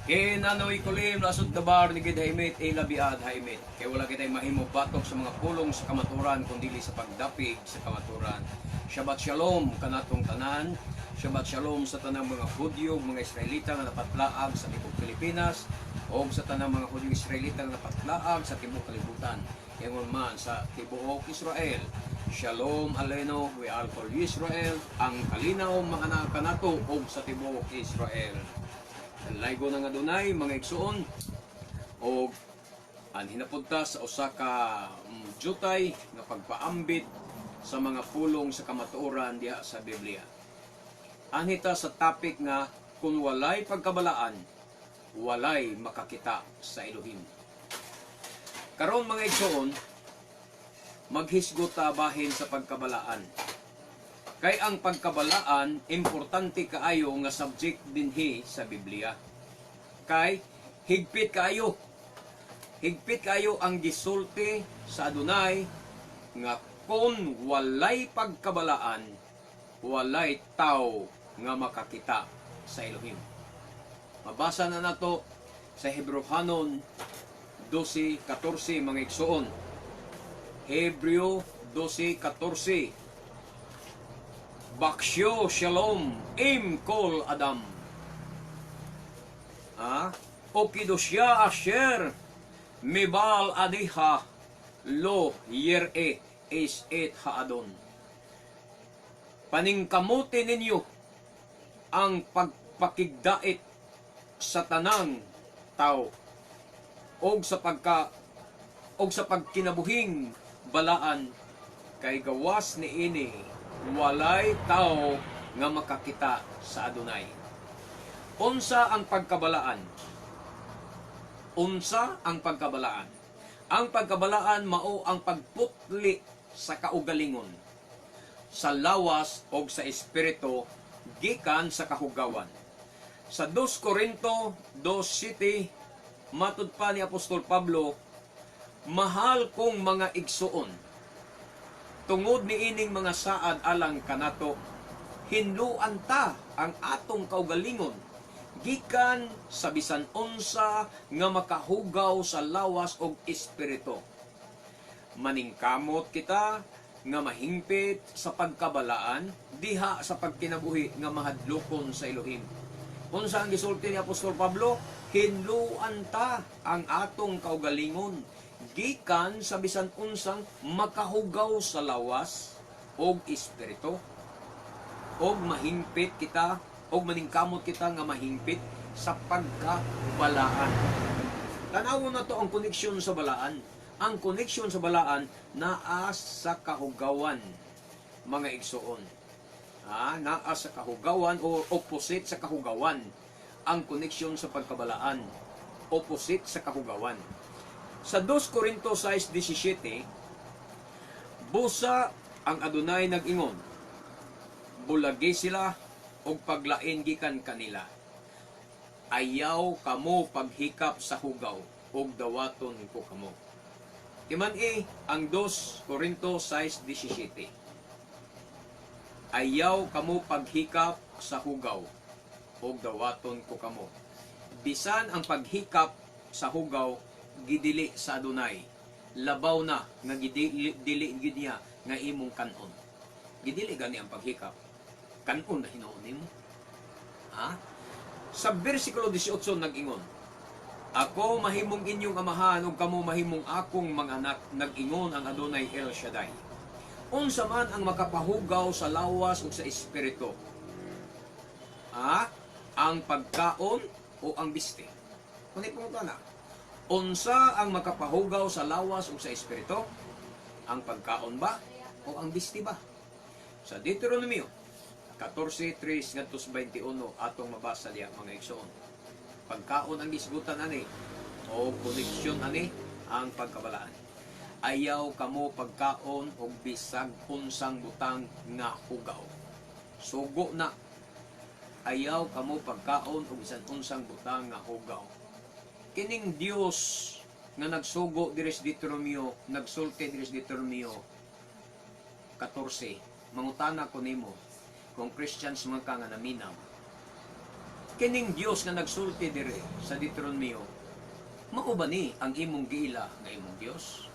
Kinanoy kulim lasod dabar ni gid haimit ilabiad haimit. Kay wala kitay mahimo batok sa mga pulong sa kamaturan kun dili sa pagdapig sa kamaturan. Shabbat shalom kanatong tanan. Shabbat shalom sa tanang mga Hudyo, mga Israelita nga napatlaag sa tibuok Pilipinas o sa tanang mga Hudyo, Israelita nga napatlaag sa tibuok kalibutan. Ingon man sa tibuok Israel. Shalom aleinu we al kol Israel, ang kalinaw mga kanato og sa tibuok Israel. Laygo na nga dunay mga igsuon og anhi na pud ta sa usa ka jutay nga pagpaambit sa mga pulong sa kamatuoran diha sa Biblia. Anhi ta sa topic nga kung walay pagkabalaan, walay makakita sa Elohim. Karon, mga igsuon, maghisgot ta bahin sa pagkabalaan. Kay ang pagkabalaan, importante kaayo nga subject dinhi sa Biblia. Kay higpit kaayo. Higpit kaayo ang gisulti sa Adonai nga kung walay pagkabalaan, walay tao nga makakita sa Elohim. Mabasa na nato sa Hebreohanon 12:14, mga igsuon. Hebreo 12:14. Baksyo shalom im kol adam. Ah, Ukidosya asher mibal adiha lo yere is it haadon. Paningkamuti ninyo ang pagpakigdait sa tanang tao og sa pagka og sa pagkinabuhing balaan, kay gawas niini walay tao nga makakita sa Adonai. Unsa ang pagkabalaan? Unsa ang pagkabalaan? Ang pagkabalaan mao ang pagputli sa kaugalingon, sa lawas o sa espiritu gikan sa kahugawan. Sa 2 Corinto 2:7, matud pa ni Apostol Pablo, "Mahal kong mga igsuon, tungod niining mga saad alang kanato, hinluan ta ang atong kaugalingon gikan sa bisan unsa nga makahugaw sa lawas og espiritu. Maningkamot kita nga mahingpit sa pagkabalaan diha sa pagkinabuhi nga mahadlokon sa Elohim." Unsa ang gisulti ni Apostol Pablo? Hinluan ta ang atong kaugalingon gikan sa bisan unsang makahugaw sa lawas og espiritu og mahingpit kita og maningkamot kita nga mahingpit sa pagkabalaan. Tanawon na to ang koneksyon sa balaan. Ang koneksyon sa balaan naa sa kahugawan, mga igsuon. Ah, naa sa kahugawan o opposite sa kahugawan ang koneksyon sa pagkabalaan. Opposite sa kahugawan. Sa 2 Corinto 6:17, busa ang Adonai nag-ingon, "Bulagi sila og paglain gikan kanila. Ayaw kamo paghikap sa hugaw og dawaton ko kamo." Timan-i ang 2 Corinto 6:17. Ayaw kamo paghikap sa hugaw og dawaton ko kamo. Bisan ang paghikap sa hugaw gidili sa Adonai, labaw na nga gidili dili gid niya nga imong kanon. Gidili gani ang paghikap. Kanon na hinuon nimo. Ha? Sa versikulo 18 nag-ingon, "Ako mahimong inyong amahan ug kamo mahimong akong mga anak, nag-ingon ang Adonai El Shaddai." Unsa man ang makapahugaw sa lawas ug sa espiritu? Ah, ang pagkaon o ang biste? Kunay pangutana. Unsa ang makapahugaw sa lawas ug sa espiritu? Ang pagkaon ba o ang biste ba? Sa Deuteronomio 14:3 ngadto sa 21 atong mabasa diya, mga igsoon. Pagkaon ang gisgutan ani o koneksyon ani ang pagkabalaan. Ayaw kamo pagkaon og bisag unsang butang nga hugaw. Sugo na. Ayaw kamo pagkaon og bisan unsang butang nga hugaw. Kining Dios nga nagsugo diri sa Deuteronomio, nagsulti diri sa Deuteronomio 14. Mangutana ko nimo kung Christians man ka nga naminaw. Kining Dios nga nagsulti dire sa Deuteronomio, mao ba ni ang imong giila nga imong Dios?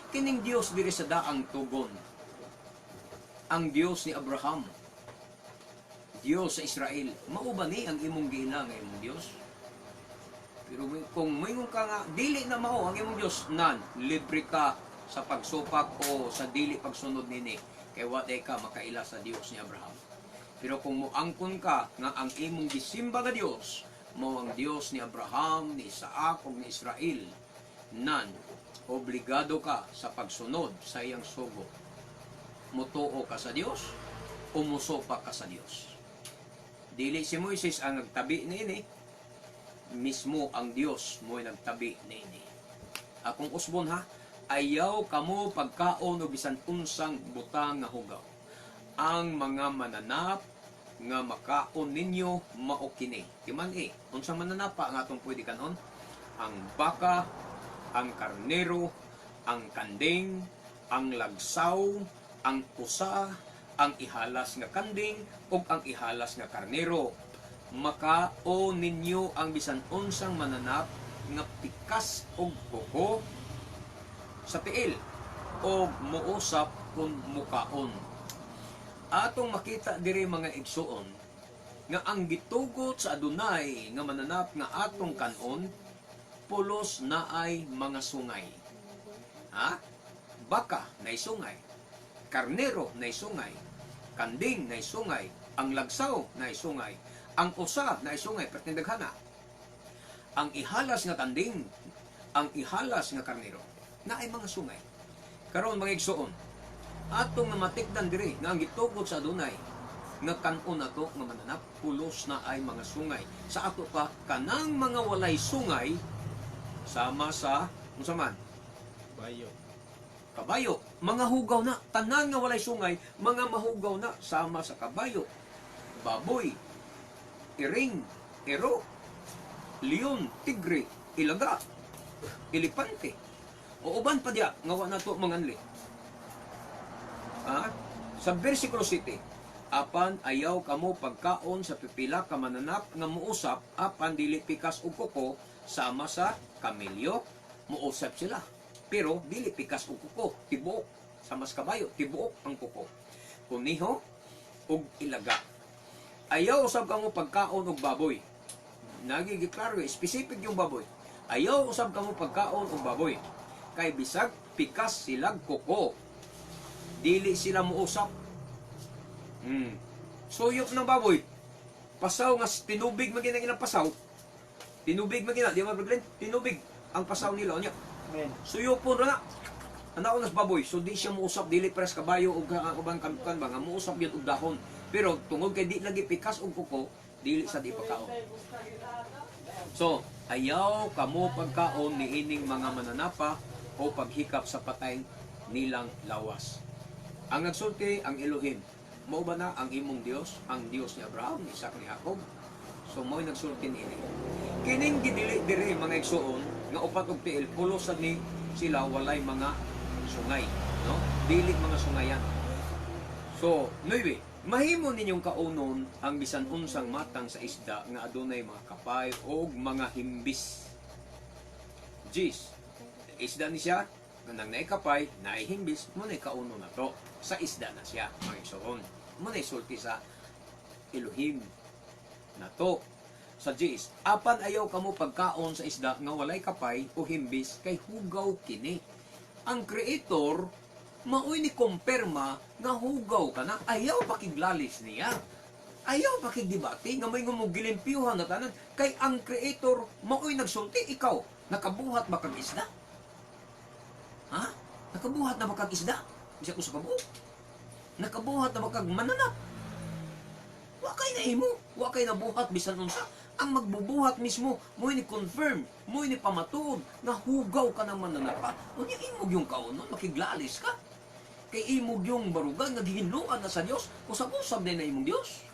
Kining Dios diri sa daang tugon, ang Dios ni Abraham, Dios sa Israel, mao ba ni ang imong giila nga imong Dios? Pero kung moingon ka nga dili na mao ang imong Dios, nan libre ka sa pagsupak o sa dili pagsunod nini kay wa day ka makaila sa Dios ni Abraham. Pero kung moangkon ka nga ang imong gisimba nga Dios mao ang Dios ni Abraham, ni Isaac ug ni Israel, nan obligado ka sa pagsunod sa iyang sugo. Mutuo ka sa Dios o musupak ka sa Dios. Dili si Moises ang nagtabi niini, mismo ang Dios mo'y nagtabi niini. Akong usbon ha, ayaw kamo pagkaon og bisan unsang butang nga hugaw. Ang mga mananap nga makaon ninyo mao kini. Timan eh, unsang mananapa nga atong pwede kanon? Ang baka, ang karnero, ang kanding, ang lagsaw, ang usa, ang ihalas nga kanding ug ang ihalas nga karnero. Makaon ninyo ang bisan unsang mananap nga pikas og kuko sa tiil o muusap kung mukaon. Atong makita diri, mga igsuon, nga ang gitugot sa Adunay nga mananap nga atong kanon pulos naay mga sungay. Ha? Baka nay sungay, karnero nay sungay, kanding nay sungay, ang lagsaw nay sungay, ang usa nay sungay, pertindaghana. Ang ihalas nga kanding, ang ihalas nga karnero, naay mga sungay. Karon, mga igsuon, atong nga matikdan diri nga ang gitugot sa Adunay nga kan-on nato nga mananap pulos na ay mga sungay. Sa ato pa kanang mga walay sungay sama sa unsa man? Bayo. Kabayo, mga hugaw na. Tanan nga walay sungay, mga mahugaw na sama sa kabayo, baboy, iring, ero, leon, tigre, ilaga, elepante. O uban pa diya nga wa nato manganli. Ha? Sa versikulo 7, apan ayaw kamo pagkaon sa pipila ka mananap nga muusap apan dili pikas og kuko sama sa kamelyo, muusap sila. Pero dili pikas og kuko, tibuok sama sa kabayo, tibuok ang kuko. Kuniho ug ilaga. Ayaw usab kamo pagkaon og baboy. Nagigiklaro, specific yung baboy. Ayaw usab kamo pagkaon og baboy. Kay bisag pikas silag kuko, dili sila muusap. Suyop ng baboy. Pasaw nga tinubig man gina ilang pasaw. Tinubig man gina, di ba, Brooklyn? Tinubig ang pasaw nila unya. Amen. Suyopon ra na. Anaon nas baboy, so di siya muusap, dili pares kabayo og ubang kan ba nga muusap gyud og dahon. Pero tungod kay di lagi pikas og kuko, dili sa di pagkaon. So, ayaw kamo pagkaon niining mga mananapa o paghikap sa patay nilang lawas. Ang nagsulti ang Elohim. Mao ba na ang imong Dios, ang Dios ni Abraham, ni Isaac, ni Jacob? So mo'y nagsulti niini. Kining gidili diri, mga igsuon, nga upat og tiil pulos sad ni sila walay mga sungay, no? Dili mga sungayan. So, nuebe, mahimo ninyong kaunon ang bisan unsang matang sa isda nga adunay mga kapay o mga himbis. Jis, isda ni siya, nga nang naikapay, naihimbis, mo na kaunon na to. Sa isda na siya, mga igsoon. Mo na sulti sa Elohim na to. Sa Jis, apan ayaw kamo pagkaon sa isda nga walay kapay o himbis kay hugaw kini. Ang creator maoy ni kumpirma nga hugaw ka na, ayaw pakiglalis niya. Ayaw pakigdebate nga may ngumugilimpyuhan na tanan kay ang creator maoy nagsulti. Ikaw, nakabuhat ba kag isda? Ha? Nakabuhat na ba kag isda? Bisa ko sa kabuok. Nakabuhat na ba kag mananap? Wa kay na imo, wa kay nabuhat bisan unsa. Ang magbubuhat mismo mo ni confirm, mo ni pamatuod nga hugaw ka ng mananapa. Unya imog yung kaunon, makiglalis ka. Kay imog yung barugan nga gihinluan na sa Dios, usab-usab din na imong Dios.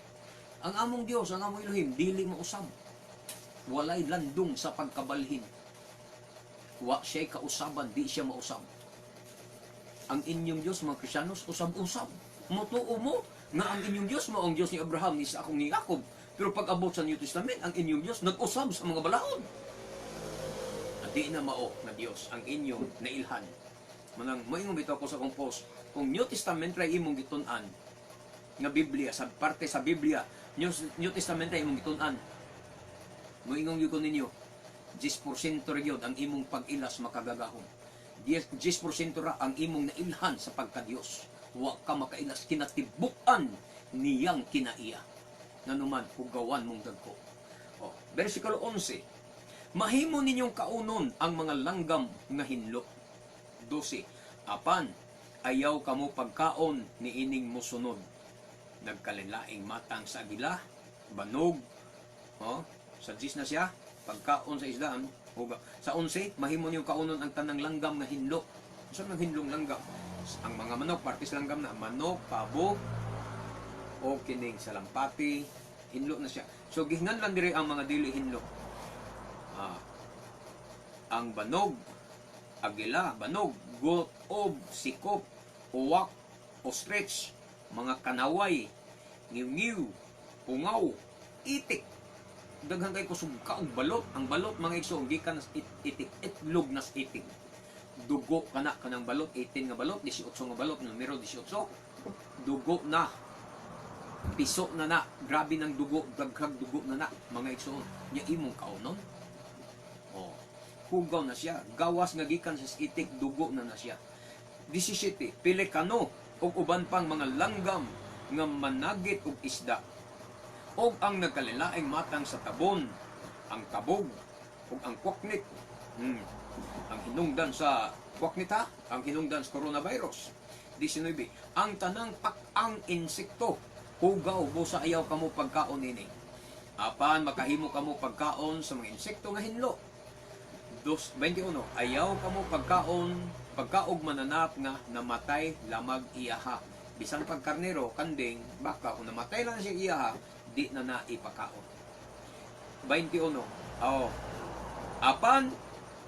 Ang among Dios, ang among Elohim, dili mausab. Walay landong sa pagkabalhin. Wa siya'y kausaban, di siya mausab. Ang inyong Diyos, mga Kristiyanos, usab-usab. Mutuo mo nga ang inyong Diyos mao ang Diyos ni Abraham, ni Isaac, ni Jacob. Pero pag abot sa New Testament, ang inyong Diyos nag-usab sa mga balaod. Di na mao na Dios ang inyong nailhan. Manang moingon bitaw ko sa akong post, kung New Testament ra imong gitun-an nga Biblia, sa parte sa Biblia, New Testament ra imong gitun-an. Moingon gyud ko ninyo, 10% ra gyud ang imong pag-ilas makagagahom. 10% ra ang imong nailhan sa pagka-Dios. Wa ka makailas kinatibuk-an niyang kinaiya. Nganuman hugawan mong dagko. Oh, versikulo 11. Mahimo ninyong kaunon ang mga langgam nga hinlo. 12. Apan, ayaw kamo pagkaon ni ining musunod. Nagkalainlaing matang sa agila, banog, oh, sa 10 na siya, pagkaon sa isdaan, huga. Sa 11, mahimo ninyong kaunon ang tanang langgam nga hinlo. Unsa man hinlong langgam? Ang mga manok, parte sa langgam na, manok, pabo, o kining salampati, hinlo na siya. So gihingnan lang diri ang mga dili hinlo. Ang banog, agila, banog, gotob, sikop, uwak, ostrich, mga kanaway, ngiw-ngiw, pungaw, itik. Daghan kay kusog ka og balot. Ang balot, mga igsoon, gikan sa itik, itlog nas itik. Dugo kana kanang balot, 18 nga balot, 18 nga balot, numero 18. Dugo na. Piso na na, grabe ng dugo, daghag dugo na na, mga igsoon. Nya imong kaunon. Oh. Hugaw na siya. Gawas nga gikan sa itik, dugo na na siya. 17. Pelikano ug uban pang mga langgam nga managit og isda. Og ang nagkalainlaing matang sa tabon, ang kabog, ug ang kwaknit. Ang hinungdan sa kwaknit ha, ang hinungdan sa coronavirus. 19. Ang tanang pak-ang insekto, hugaw busa ayaw kamo pagkaon nini. Apan makahimo kamo pagkaon sa mga insekto nga hinlo. 21. Ayaw kamo pagkaon pagkaog mananap nga namatay lamag iyaha. Bisan pag karnero, kanding, baka, kung namatay lang siya iyaha, di na na ipakaon. 21. Oh. Apan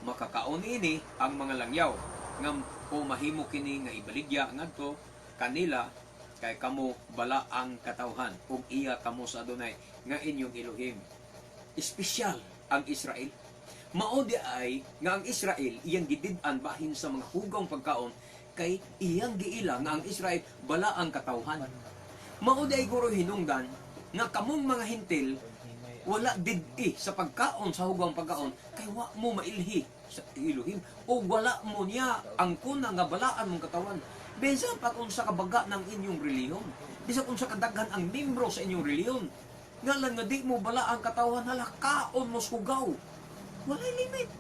makakaon ini ang mga langyaw nga o mahimo kini nga ibaligya ngadto kanila kay kamo balaang katawhan ug iya kamo sa Adonai nga inyong Elohim. Espesyal ang Israel. Mao di ay nga ang Israel iyang gidid-an bahin sa mga hugawng pagkaon kay iyang giila nga ang Israel balaang katawhan. Mao di ay guro hinungdan nga kamong mga Hentil wala did-i sa pagkaon sa hugawng pagkaon kay wa mo mailhi sa Elohim o wala mo niya ang kuna nga balaan mong katawan. Bisan pag unsa ka baga ng inyong relihiyon, bisan unsa kadaghan ang membro sa inyong relihiyon, nga lang nga di mo balaang katawan, hala, kaon mo sa hugaw, walay limit,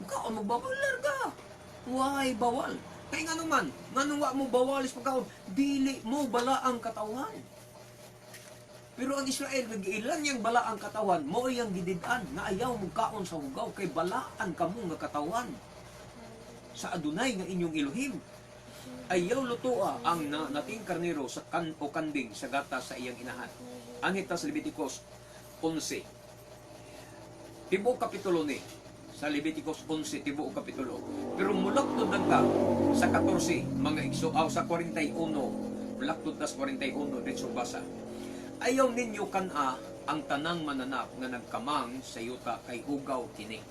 kaon mo bawal, larga, way bawal. Kay nga naman nganong wa mo bawal sa pagkaon? Dili mo balaang katawan. Pero ang Israel, nag-ilan niyang balaang katawan, mo iyang gidid-an, nga ayaw mo kaon sa hugaw, kay balaan kamo nga katawan sa Adonai nga inyong Elohim. Ayaw lutoa ang nating karnero sa kan o kanding sa gata sa iyang inahan. Anhi ta sa Leviticus 11. Tibuok kapitulo ni sa Leviticus 11, tibuok kapitulo. Pero mulaktod lang ta sa 14, mga igso, aw, sa 41, mulaktod ta sa 41, diretso basa. Ayaw ninyo kan-a ang tanang mananap nga nagkamang sa yuta kay hugaw kini.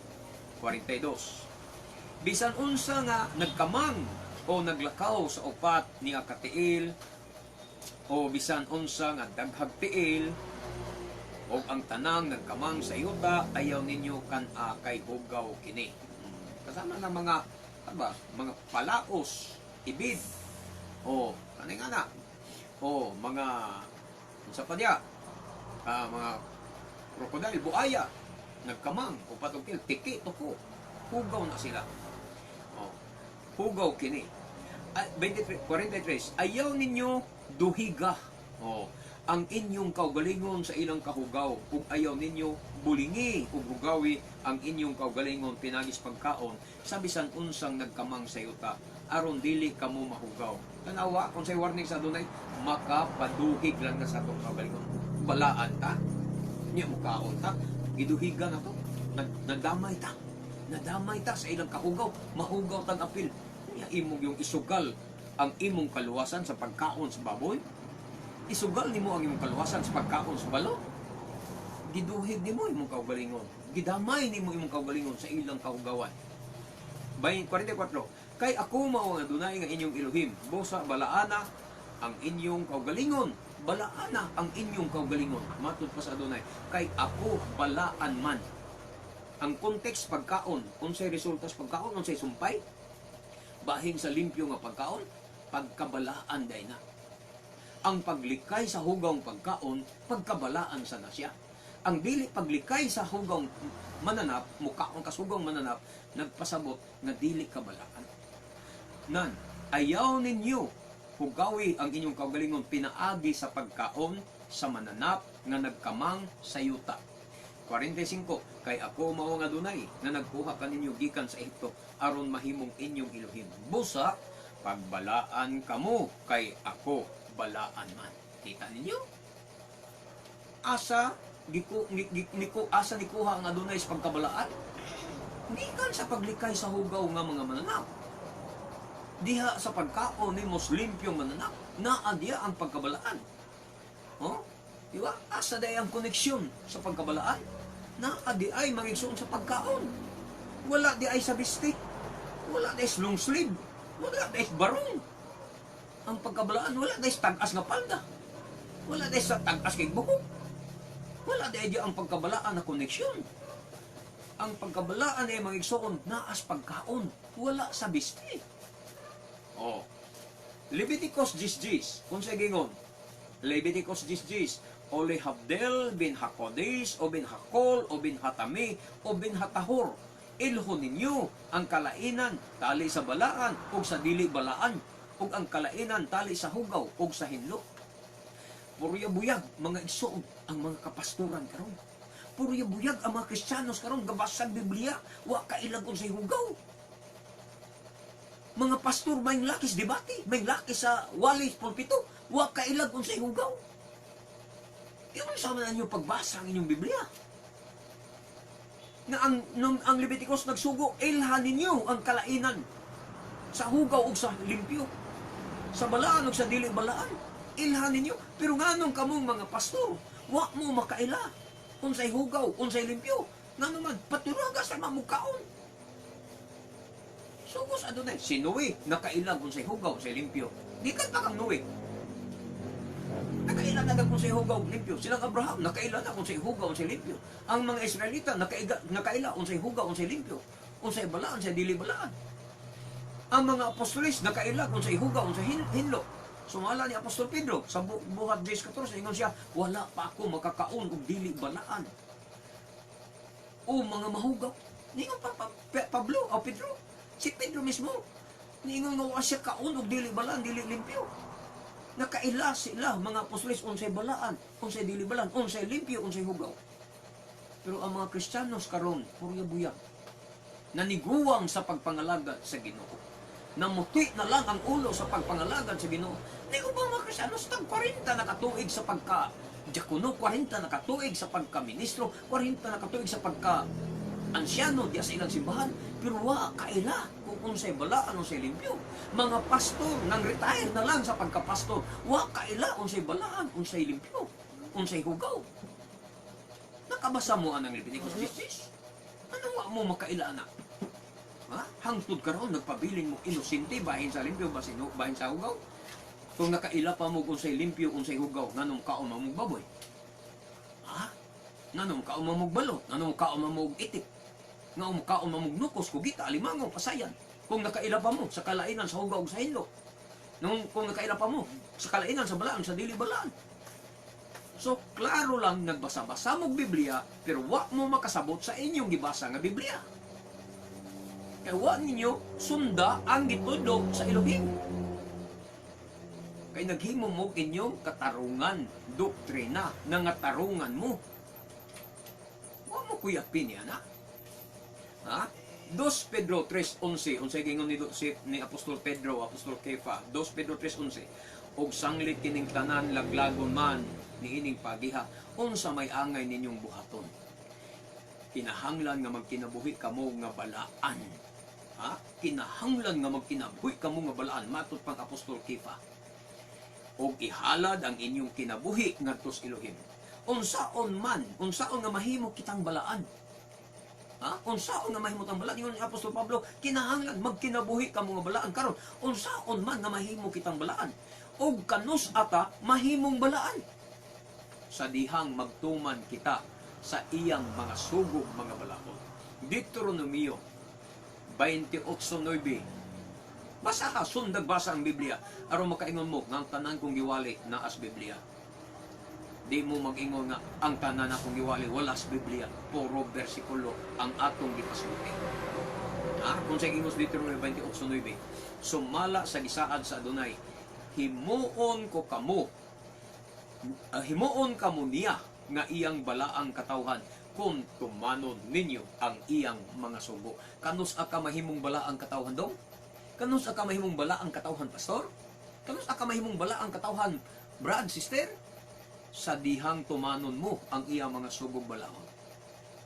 42. Bisan unsa nga nagkamang o naglakaw sa upat niya katiil o bisan unsa nga daghag tiil o ang tanang nagkamang sa yuta, ayaw ninyo kan-a kay hugaw kini. Kasama ng mga aba, mga palaos, ibid o ano nga na o mga unsa pa diya, mga crocodile, buaya, nagkamang upat og tiil, tiki, tuko, hugaw na sila. Oh, hugaw kini. 23, 43. Ayaw ninyo duhiga, oh, ang inyong kaugalingon sa ilang kahugaw ug ayaw ninyo bulingi ug hugawi ang inyong kaugalingon pinagis pagkaon sa bisan unsang nagkamang sa yuta aron dili kamo mahugaw. Tanawa kung say warning sa Adonai, makapaduhig lang na sa atong kaugalingon. Balaan ta nya, mukaon ta, giduhigan na to. Nadamay ta, nadamay ta sa ilang kahugaw, mahugaw tag apil nya. Imong yung isugal ang imong kaluwasan sa pagkaon sa baboy, isugal nimo ang imong kaluwasan sa pagkaon sa balot. Giduhig nimo imong kaugalingon. Gidamay nimo imong kaugalingon sa ilang kahugawan. 44. Kay ako mao ang Adonai nga inyong Elohim. Busa balaana ang inyong kaugalingon. Balaana ang inyong kaugalingon. Matud pa sa Adonai. Kay ako balaan man. Ang context, pagkaon, unsay resulta sa pagkaon, unsay sumpay? Bahin sa limpyo nga pagkaon, pagkabalaan day na. Ang paglikay sa hugawng pagkaon, pagkabalaan sa na siya. Ang dili paglikay sa hugawng mananap, mukaon ka hugawng mananap, nagpasabot nga dili kabalaan. Nan, ayaw ninyo hugawi ang inyong kaugalingon pinaagi sa pagkaon sa mananap nga nagkamang sa yuta. 45. Kay ako mao ang Adonai nga nagkuha kaninyo gikan sa Ehipto aron mahimong inyong Elohim. Busa pagbalaan kamo kay ako balaan man. Kita ninyo? Asa giku ni, gi- niko asa nikuha ang Adonai sa pagkabalaan? Gikan sa paglikay sa hugaw nga mga mananap. Diha sa pagkaon ni limpyong mananap, naa diya ang pagkabalaan. Oh? Di ba? Asa day ang koneksyon sa pagkabalaan? Naa di ay mangigsuon sa pagkaon. Wala di ay sa bistik. Wala di ay long sleeve. Wala di ay barong. Ang pagkabalaan, wala di ay sa tag-as nga palda. Wala di ay sa tag-as kay buhok. Wala di ay di ang pagkabalaan na koneksyon. Ang pagkabalaan ay mangigsuon naas pagkaon. Wala sa bistik. Oh. Leviticus 10:10. Kung sa gingon, Leviticus 10:10, Ole Habdel bin Hakodes o bin Hakol o bin Hatami o bin Hatahor. Ilho ninyo ang kalainan tali sa balaan ug sa dili balaan ug ang kalainan tali sa hugaw ug sa hinlo. Purya buyag, mga igsoon, ang mga kapastoran karon. Purya buyag ang mga Kristiyanos karon, gabasag Biblia, wa kailag unsay hugaw. Mga pastor may lakis debate, may lakis sa walis pulpito, wa kailag unsay hugaw. Iyon sa man ninyo pagbasa ang inyong Biblia. Nga ang nung ang Leviticus nagsugo, ilhan ninyo ang kalainan sa hugaw ug sa limpyo. Sa balaan ug sa dili balaan. Ilhan ninyo. Pero nganong kamong mga pastor, wa mo makaila unsay hugaw, unsay limpyo? Ngano man paturaga sa mamukaon. Sugo sa Adonai. Si Noe, nakailag unsay hugaw, unsay limpyo. Gikan pa kang Noe. Nakaila na kung unsay hugaw, limpyo. Silang Abraham, nakaila na kung unsay hugaw, unsay limpyo. Ang mga Israelita, nakaila unsay hugaw, unsay limpyo. Unsay balaan, unsay dili balaan. Ang mga apostolis, nakaila kung unsay hugaw, unsay hinlo. Sumala ni Apostol Pedro sa Buhat 10:14, ingon siya, "Wala pa ako makakaon og dili balaan o mga mahugaw." Ningon pa Pablo o Pedro. Si Pedro mismo, niingon nga wa siya kaon og dili balaan, dili limpyo. Nakaila sila mga apostolis unsay balaan, unsay dili balaan, unsay limpyo, unsay hugaw. Pero ang mga Kristiyanos karon, purya buyag. Naniguwang sa pagpangalagad sa Ginoo. Namuti na lang ang ulo sa pagpangalagad sa Ginoo. Di ko ba mga Kristiyanos tag 40 na katuig sa pagka diakono, 40 na katuig sa pagka-ministro, 40 na katuig sa pagka ansyano diya sa ilang simbahan, pero wa kaila kung unsay balaan, unsay limpyo. Mga pastor nang retire na lang sa pagkapastor, wa kaila unsay balaan, unsay limpyo, unsay hugaw. Nakabasa mo anang Leviticus 16? Ano, wa mo makaila na? Ha? Hangtod karon nagpabilin mo inosente bahin sa limpyo, bahin sa hugaw. Kung nakaila pa mo kung unsay limpyo, unsay hugaw, nganong kaon mo baboy? Ha? Nganong kaon mo balot? Nganong kaon mo itik? Nganong kaon mo nukos, kugita, alimango, pasayan? Kung nakaila pa mo sa kalainan sa hugaw ug sa hinlo. Kung nakaila pa mo sa kalainan sa balaan, sa dili balaan. So, klaro lang, nagbasa-basa mo Biblia, pero wa mo makasabot sa inyong gibasa nga Biblia. Kaya wa ninyo sunda ang gitudlo sa Elohim. Kay naghimo mo inyong katarungan, doktrina na nga tarungan mo. Wa mo kuyapin yan, ha? Ha? 2 Pedro 3:11, unsay gingon ni Apostol Pedro, Apostol Kefa? 2 Pedro 3:11, "Og sanglit kining tanan laglagon man niining pagiha, unsa may angay ninyong buhaton? Kinahanglan nga magkinabuhi kamo nga balaan." Ha? Kinahanglan nga magkinabuhi kamo nga balaan, matod pang Apostol Kefa. "Og ihalad ang inyong kinabuhi ngadto sa Elohim. Unsaon man, unsaon nga mahimo kitang balaan? Ha? Unsaon nga mahimo tang balaan? Ingon ni Apostol Pablo, kinahanglan magkinabuhi ka mga balaan karon. Unsaon man nga mahimo kitang balaan? Og kanus ata mahimong balaan? Sa dihang magtuman kita sa iyang mga sugog, mga balaod. Deuteronomio 28:9. Basa ka, sundag basa ang Biblia. Aron makaingon mo nga ang tanan kong giwali naa sa Biblia. Di mo mag-ingon nga ang tanan akong giwali wala sa Biblia. Puro bersikulo ang atong gipasulti. Ha? Kung sa ingos Deuteronomio 28:9, sumala sa gisaad sa Adonay, himuon kamo niya nga iyang balaang katawhan kung tumanon ninyo ang iyang mga sugo. Kanus ka mahimong balaang katawhan, dong? Kanus ka mahimong balaang katawhan, pastor? Kanus ka mahimong balaang katawhan, brad, sister? Sa dihang tumanon mo ang iyang mga sugog balaod.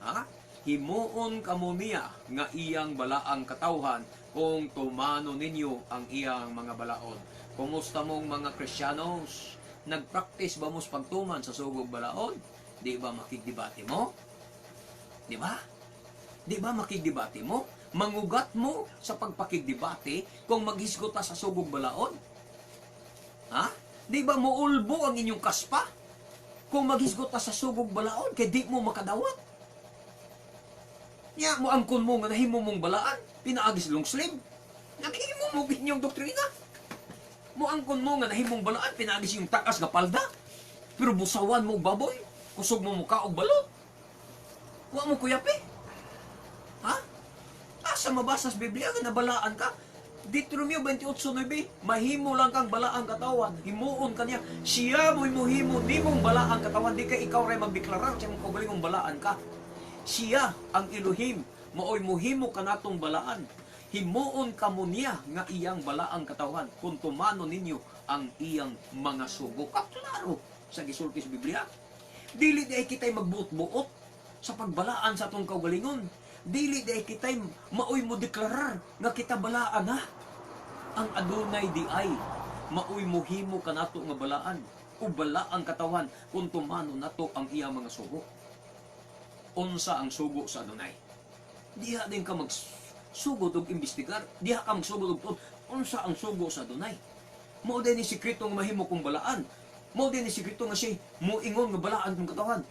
Ha? Himuon kamo niya nga iyang balaang katawhan kung tumanon ninyo ang iyang mga balaod. Kumusta mong mga Kristiyanos? Nagpractice ba mo sa pagtuman sa sugog balaod? Di ba makigdebate mo? Di ba? Di ba makigdebate mo? Mangugat mo sa pagpakigdebate kung maghisgot ta sa sugog balaod? Ha? Di ba muulbo ang inyong kaspa kung maghisgot ta sa sugog balaod kay di mo makadawat? Nya mo angkon mo nga nahimo mong balaan, pinaagis long sleeve. Naghimo mo inyong doktrina. Mo angkon mo nga nahimong balaan, pinaagis yung takas nga palda. Pero busawan mo og baboy, kusog mo muka og balot. Wa mo kuyapi. Ha? Asa mabasa sa Biblia nga nabalaan ka? Deuteronomio 28:9, mahimo lang kang balaang katawan, himuon ka niya. Siya mo'y muhimo nimong balaang katawan, di kay ikaw ray magdeklarar sa imong kaugalingong balaan ka. Siya ang Elohim, maoy muhimo kanatong balaan. Himuon kamo niya nga iyang balaang katawan kung tumano ninyo ang iyang mga sugo. Kaklaro sa gisulti sa Biblia. Dili di ay kita'y magbuot-buot sa pagbalaan sa atong kaugalingon. Dili di ay kita'y maoy mo deklarar nga kita balaan, ha. Ang Adonai di ay maoy muhimo kanato nga balaan o balaang katawan kung tumano nato ang iyang mga sugo. Unsa ang sugo sa Adonai? Diha din ka magsugod og imbestigar, diha ka magsugod og tuon. Unsa ang sugo sa Adonai? Mao din ni sikreto nga mahimo kong balaan. Mao din ni sikreto nga siya moingon nga balaan kong katawan.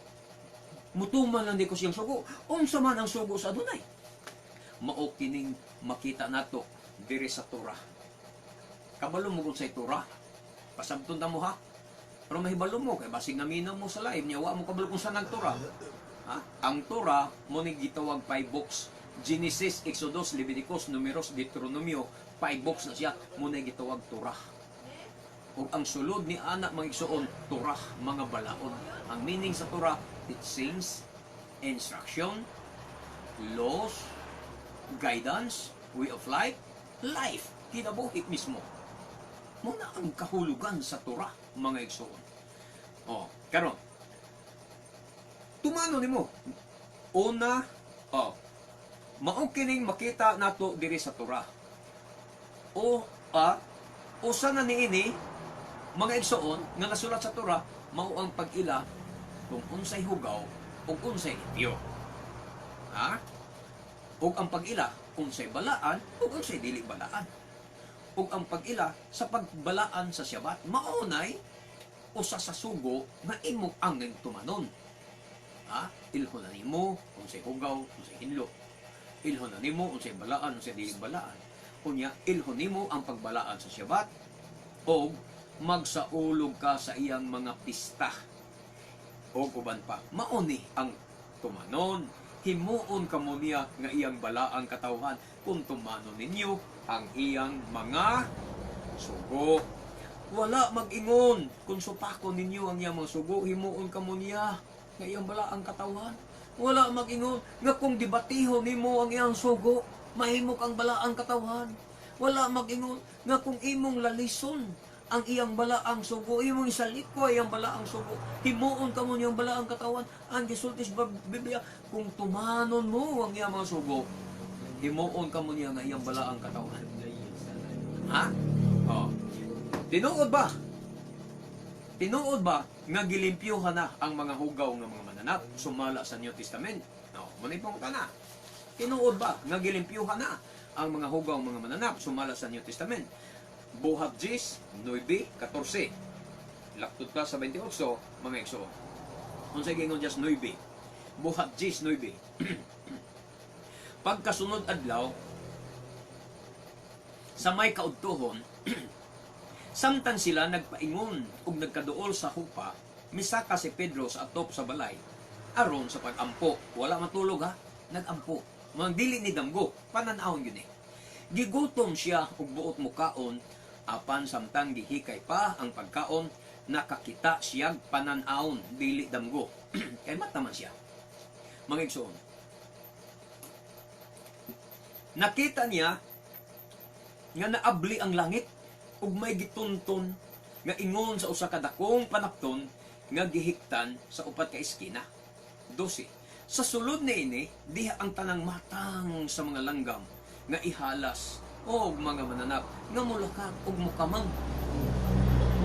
Mutuman lang di ko siyang sugo. Unsa man ang sugo sa Adonai? Mao kining makita nato diri sa Torah. Kabalo mo kung sa Torah. Pasabton ta mo, ha. Pero mahibalo mo kay basig naminaw mo sa live niya, wa mo kabalo kung saan ang Torah. Ha? Ang Torah mo ni gitawag five books. Genesis, Exodus, Leviticus, Numeros, Deuteronomio, five books na siya mo na gitawag Torah. Ug ang sulod ni ana, mga igsuon, Torah, mga balaod. Ang meaning sa Torah, teachings, instruction, laws, guidance, way of life, life, kinabuhi mismo. Mo na ang kahulugan sa Torah, mga igsuon. Oh, karon. Tumano nimo. Una, oh, mao kining makita nato diri sa Torah. O usa na niini, mga igsuon, nga nasulat sa Torah, mao ang pag-ila kung unsay hugaw ug unsay limpyo. Ha? Ug ang pag-ila unsay balaan ug unsay dili balaan. Ug ang pag-ila sa pagbalaan sa Syabat, maunay usa sa sugo nga imong angeng tumanon. Ha? Ilhon na nimo unsay hugaw, unsay hinlo. Ilhon na nimo unsay balaan, unsay dili balaan. Unya, ilhon nimo ang pagbalaan sa Syabat og magsaulog ka sa iyang mga pista o uban pa. Mauni ang tumanon. Himuon kamo niya nga iyang balaang katawhan kung tumanon ninyo ang iyang mga sugo. Wala mag-ingon kung supakon ninyo ang iyang mga sugo, himuon kamo niya nga iyang balaang katawhan. Wala mag-ingon nga kung debatiho nimo ang iyang sugo, mahimo kang balaang katawhan. Wala mag-ingon nga kung imong lalison ang iyang balaang sugo, imong isalikwa iyang balaang sugo, himuon kamo niyang balaang katawan. Ang gisulti sa Biblia, kung tumanon mo ang iyang mga sugo, himuon kamo niya nga iyang balaang katawan. Ha? Oh. Tinuod ba? Tinuod ba nga gilimpyuhan na ang mga hugaw nga mga mananap sumala sa New Testament? No, mao na pangutana. Tinuod ba nga gilimpyuhan na ang mga hugaw mga mananap sumala sa New Testament? Buhat 10, 9, 14. Laktod ka sa 28, mga igsoon. Unsay giingon 10, 9? Buhat 10, 9. Pagkasunod adlaw, sa may kaudtuhon, samtang sila nagpaingon ug nagkaduol sa hupa, misaka si Pedro sa atop sa balay aron sa pagampo. Wala matulog ha, nagampo. Mga dili ni damgo, pananawon yun eh. Gigutom siya ug buot mukaon, apan samtang gihikay pa ang pagkaon, nakakita siyag panan-awon, dili damgo. Kay mata man siya. Mga igsoon, nakita niya nga naabli ang langit ug may gitunton nga ingon sa usa ka dakong panapton nga gihiktan sa upat ka eskina. 12. Sa sulod niini, diha ang tanang matang sa mga langgam nga ihalas og mga mananap nga mulakat og mukamang.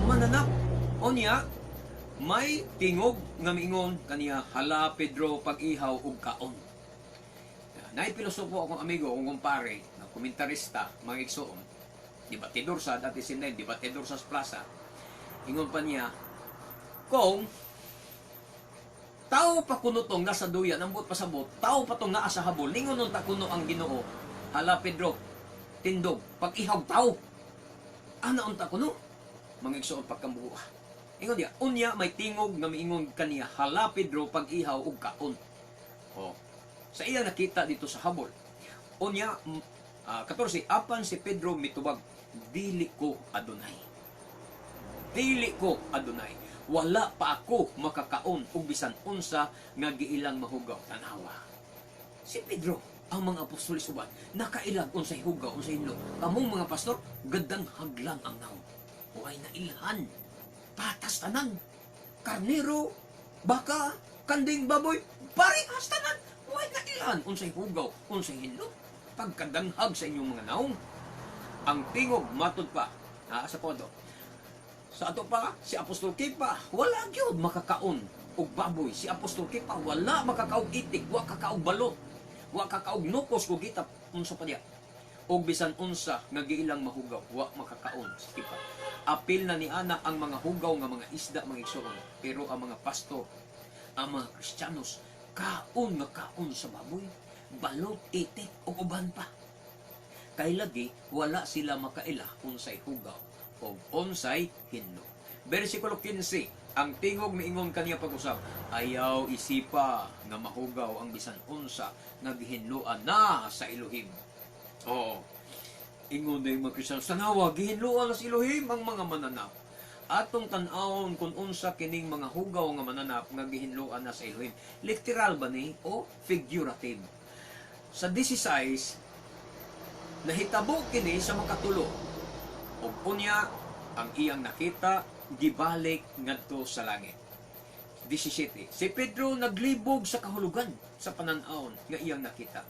Mananap. Unya, may tingog nga miingon kaniya, "Hala Pedro, pag-ihaw og kaon." Naay pilosopo akong amigo, akong kumpare, na komentarista, mga igsoon, debatidor sa dati sinday, debatidor sa plaza. Ingon pa niya, kung tao pa kuno tong nasa duyan, ang buot pasabot, tao pa tong naa sa habol, ningon ta kuno ang Ginoo, "Hala Pedro, tindog, pag-ihaw tao." Ana unta kuno, mga igsoon, pagkambuha. Ingon diya, unya may tingog nga miingon kaniya, "Hala Pedro, pag-ihaw og kaon." Oh. Sa iya nakita dito sa habol. Unya, 14, apan si Pedro mitubag, "Dili ko, Adonay. Dili ko, Adonay. Wala pa ako makakaon og bisan unsa nga giilang mahugaw." Tanawa. Si Pedro, ang mga apostoles uban, nakailag unsay hugaw, unsay hinlo. Kamong mga pastor, gadanghag lang ang nawong. Way nailhan. Patas tanan. Karnero, baka, kanding, baboy, parehas tanan. Way nailhan unsay hugaw, unsay hinlo. Pagkadanghag sa inyong mga naong. Ang tingog matud pa, sa podo. Sa ato pa, si Apostol Kefa, wala gyud makakaon og baboy. Si Apostol Kefa, wala makakaog itik, wa kakaog balot, wa kakaog nukos kung kita unsa pa diya. Og bisan unsa nga giilang mahugaw, wa makakaon si Kefa. Apil na ni ana ang mga hugaw nga mga isda, mga igsoon, pero ang mga pastor, ang mga Kristiyanos, kaon nga kaon sa baboy, balot, itik ug uban pa. Kay lagi wala sila makaila unsay hugaw o unsay hinlo. Versikulo 15, ang tingog miingon kaniya pag-usab, "Ayaw isipa nga mahugaw ang bisan unsa nga gihinloan na sa Elohim." Oo. Ingon na yung mga Kristiyano, tanawa, gihinloan na sa Elohim ang mga mananap. Atong tan-awon kung unsa kining mga hugaw nga mananap nga gihinloan na sa Elohim. Literal ba ni o figurative? Sa 16, nahitabo kini sa makatulo. Ug unya ang iyang nakita gibalik ngadto sa langit. 17. Si Pedro naglibog sa kahulugan sa panan-awon nga iyang nakita.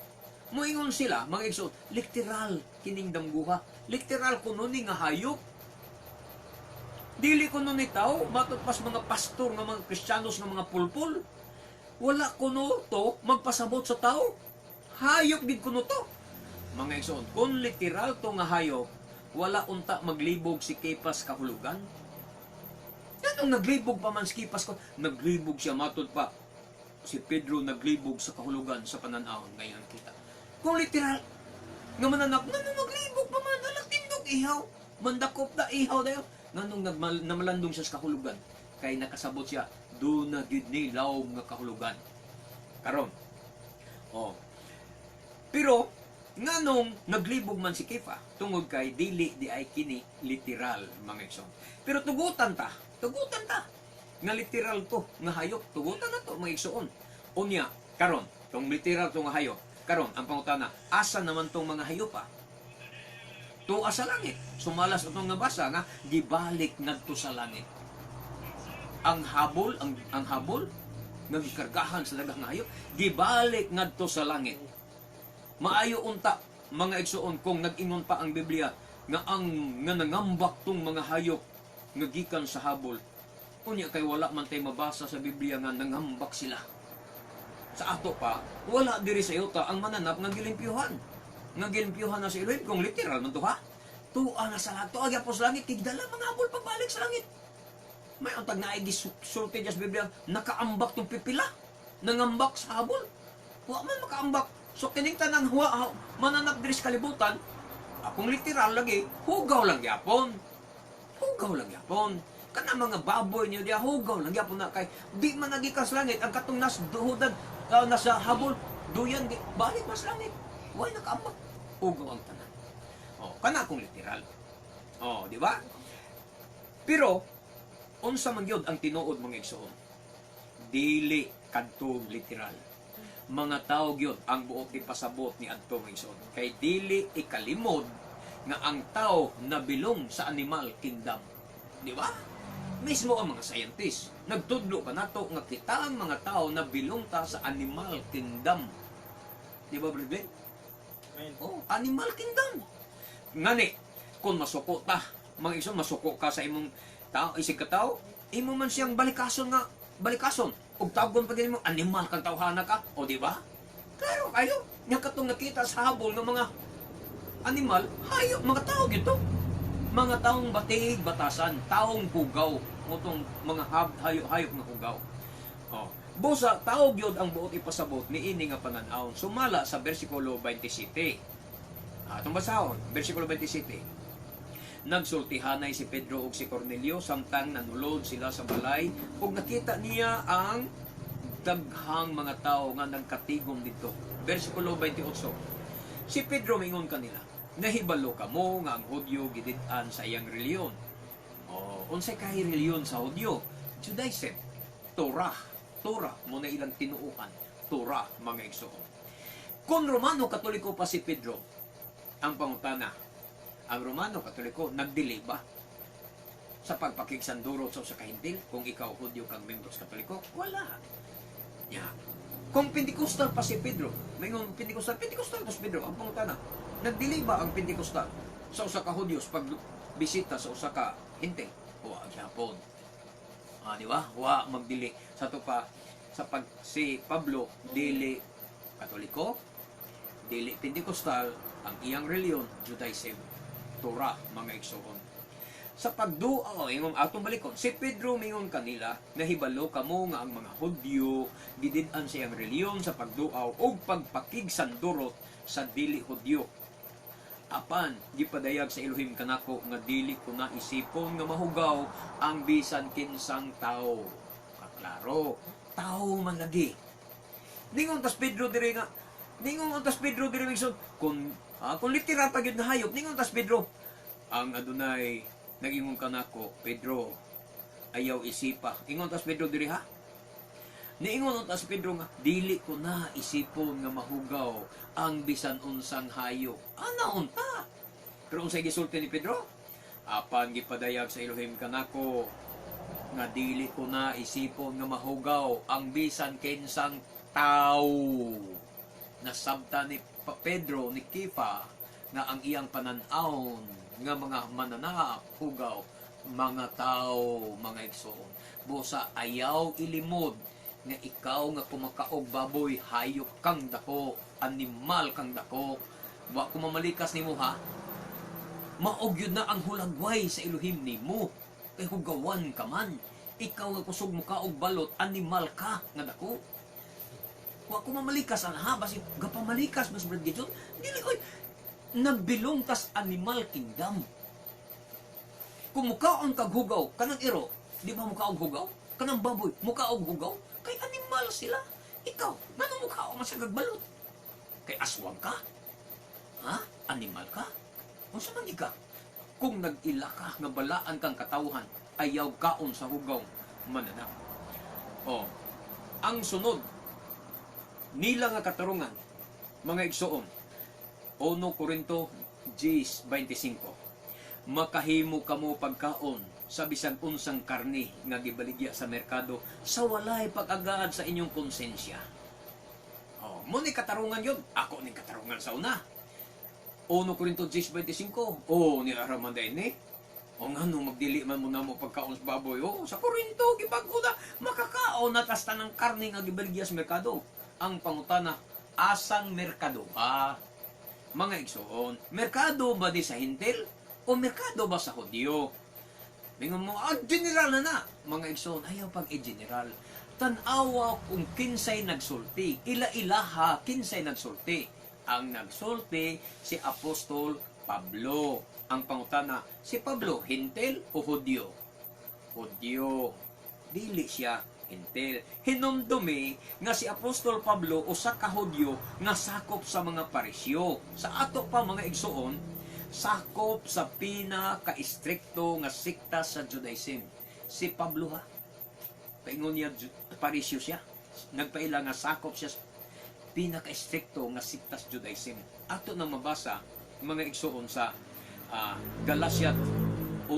Moingon sila, mga igsoon, literal kining damguha. Literal kuno ni nga hayop. Dili kuno ni tao, matud pas mga pastor nga mga Kristiyanos nga mga pulpul. Wala kuno to magpasabot sa tao. Hayop gid kuno to. Mga igsoon, kung literal to nga hayop, wala unta maglibog si Kepas kahulugan. Anong naglibog pa man si Kepas ko? Naglibog siya matud pa. Si Pedro naglibog sa kahulugan sa pananawon ngayon kita. Kung literal, nga mananap, nganong naglibog pa man, alak tindog ihaw. Mandakop na ihaw dayo. Nganong namalandong siya sa kahulugan? Kay nakasabot siya, duna gid ni lawom nga kahulugan. Karon. Oh. Pero nganong naglibog man si Kefa? Tungod kay dili di ay kini literal, mga igsoon. Pero tugutan ta nga literal to nga hayop, tugutan na to, mga igsoon. Unya, karon, tong literal to nga hayop, karon ang pangutana, asa naman tong mga hayop ah? Tuwa sa langit. Sumalas atong nabasa nga gibalik ngadto sa langit. Ang habol, ang habol nga gikargahan sa daghang hayop, gibalik ngadto sa langit. Maayo unta, mga igsoon, kung nag-ingon pa ang Biblia nga ang nga nangambak tong mga hayop nga gikan sa habol. Unya kay wala man tay mabasa sa Biblia nga nangambak sila. Sa ato pa, wala diri sa yuta ang mananap nga gilimpyuhan. Nga gilimpyuhan na sa Elohim, kung literal man to ha. Tua na sa langit, tua gyapon sa langit, kay dala mga habol pagbalik sa langit. May untag na ay gisulti sa Biblia, nakaambak tong pipila. Nangambak sa habol. Wa man makaambak. So kining tanang huwa, mananap diri sa kalibutan, akong literal lagi, hugaw lang gyapon. Hugaw lang gyapon. Kana mga baboy niyo diya, hugaw lang gyapon na kay di man nagi sa langit ang katong nas duhudan nasa habol duyan di, balik mas langit. Way nakaambak. Hugaw ang tanan. Oh, kana akong literal. Oh, di ba? Pero unsa man gyud ang tinuod, mga igsoon? Dili kadto literal. Mga tao gyud ang buot ipasabot ni adto, mga igsoon. Kay dili ikalimod nga ang tao nabilong sa animal kingdom. Di ba? Mismo ang mga scientists nagtudlo pa nato nga kita ang mga tao nabilong ta sa animal kingdom. Di ba, Brad? Amen. Oh, animal kingdom. Ngani, kung masuko ta, mga igsoon, masuko ka sa imong tao, isig ka tao, imo man siyang balikason nga, balikason. Ug tawgon pa mo, animal kang tawhana ka. O di ba? Klaro kayo, nya katong nakita sa habol ng mga animal, hayop, mga tao gito. Mga taong batig, batasan, taong hugaw, mutong mga hayop, hayop nga hugaw. Oh. Busa, tao gyud ang buot ipasabot ni ini nga pananawon. Sumala sa versikulo 27. Ah, atong basahon, versikulo 27. Nagsultihanay si Pedro ug si Cornelio samtang nanulod sila sa balay ug nakita niya ang daghang mga tao nga nagkatigom dito. Versikulo 28. Si Pedro mingon kanila, "Nahibalo kamo nga ang Hudyo gidid-an sa iyang reliyon." Oh, unsay kay reliyon sa Hudyo? Judaism. Torah. Torah mo na ilang tinuohan. Torah, mga igsoon. Kung Romano Katoliko pa si Pedro, ang pangutana, ang Romano Katoliko nagdili ba sa pagpakigsanduro sa usa ka Hentil kung ikaw Hudyo kang membro sa Katoliko? Wala. Ya. Kung Pentecostal pa si Pedro, may Pentecostal, Pentecostal to si Pedro, ang pangutana, nagdili ba ang Pentecostal sa usa ka Hudyo sa pagbisita sa usa ka Hentil? Wa gyapon. Ah, di ba? Wa magdili. Sa to pa sa pag si Pablo dili Katoliko, dili Pentecostal, ang iyang reliyon Judaism, Torah, mga igsoon. Sa pagduaw, oh, ingong atong balikon, si Pedro mingon kanila, "Nahibalo kamo nga ang mga Hudyo gidid-an sa iyang reliyon sa pagduaw ug pagpakigsandurot sa dili Hudyo. Apan gipadayag sa Elohim kanako nga dili ko na isipon nga mahugaw ang bisan kinsang tao." Kaklaro, tao man lagi. Ningon tas Pedro diri migson, kung literal pa gyud nga hayop, ningon tas Pedro, ang adunay nagingon kanako, "Pedro, ayaw isipa." Ingon tas Pedro diri ha. Niingon tas Pedro nga dili ko na isipon nga mahugaw ang bisan unsang hayop. Ana unta. Pero unsay gisulti ni Pedro? "Apan gipadayag sa Elohim kanako nga dili ko na isipon nga mahugaw ang bisan kinsang tao." Nasabta ni Pedro, ni Kefa, nga ang iyang panan-awon nga mga mananap hugaw mga tao, mga igsoon. Busa ayaw ilimod nga ikaw nga kumakaog baboy, hayop kang dako, animal kang dako. Wa ko mamalikas nimo ha. Maog yun na ang hulagway sa Elohim nimo. Kay hugawan ka man. Ikaw nga kusog mo ka og balot, animal ka nga dako. Wa ko mamalikas ana ha, basi gapamalikas mas Brad Gideon. Dili oy, nagbilong tas animal kingdom. Kung mukaon kag hugaw, kanang iro, di ba mukaog hugaw? Kanang baboy, mukaog hugaw? Kay animal sila. Ikaw, ngano mukaon man sa balot? Kay aswang ka? Ha? Animal ka? Unsa man ka? Kung nag-ila ka nga balaan kang katawhan, ayaw kaon sa hugaw mananap. Oh, ang sunod nila nga katarungan, mga igsoon, 1 Corinto 10:25. Makahimo kamo pagkaon sa bisag unsang karni nga gibaligya sa merkado sa walay pag-agaad sa inyong konsensya. Oh, mo ni katarungan yun. Ako ni katarungan sa una. 1 Corinto 10:25. Oh, ni araman din ni. O ngano magdili man mo namo pagkaon sa baboy? Oh, sa Korinto gibag-o na makakaon na tas tanang karne nga gibaligya sa merkado. Ang pangutana, asang merkado ba? Mga igsoon, merkado ba di sa Hintil o merkado ba sa Hudyo? Mingon mo, ah, general na na. Mga igsoon, ayaw pag i-general. Tan-awa kung kinsay nagsulti. Ila-ilaha kinsay nagsulti. Ang nagsulti si Apostol Pablo. Ang pangutana, si Pablo, Hintil o Hudyo? Hudyo. Dili siya Hintil. Hinumdumi nga si Apostol Pablo usa ka Hudyo nga sakop sa mga Parisyo. Sa ato pa, mga igsoon, sakop sa pinaka-istrikto nga sikta sa Judaism. Si Pablo ha. Paingon niya, Parisyo siya. Nagpaila nga sakop siya sa pinaka-istrikto nga sikta sa Judaism. Ato nang mabasa, mga igsoon, sa Galatia 1,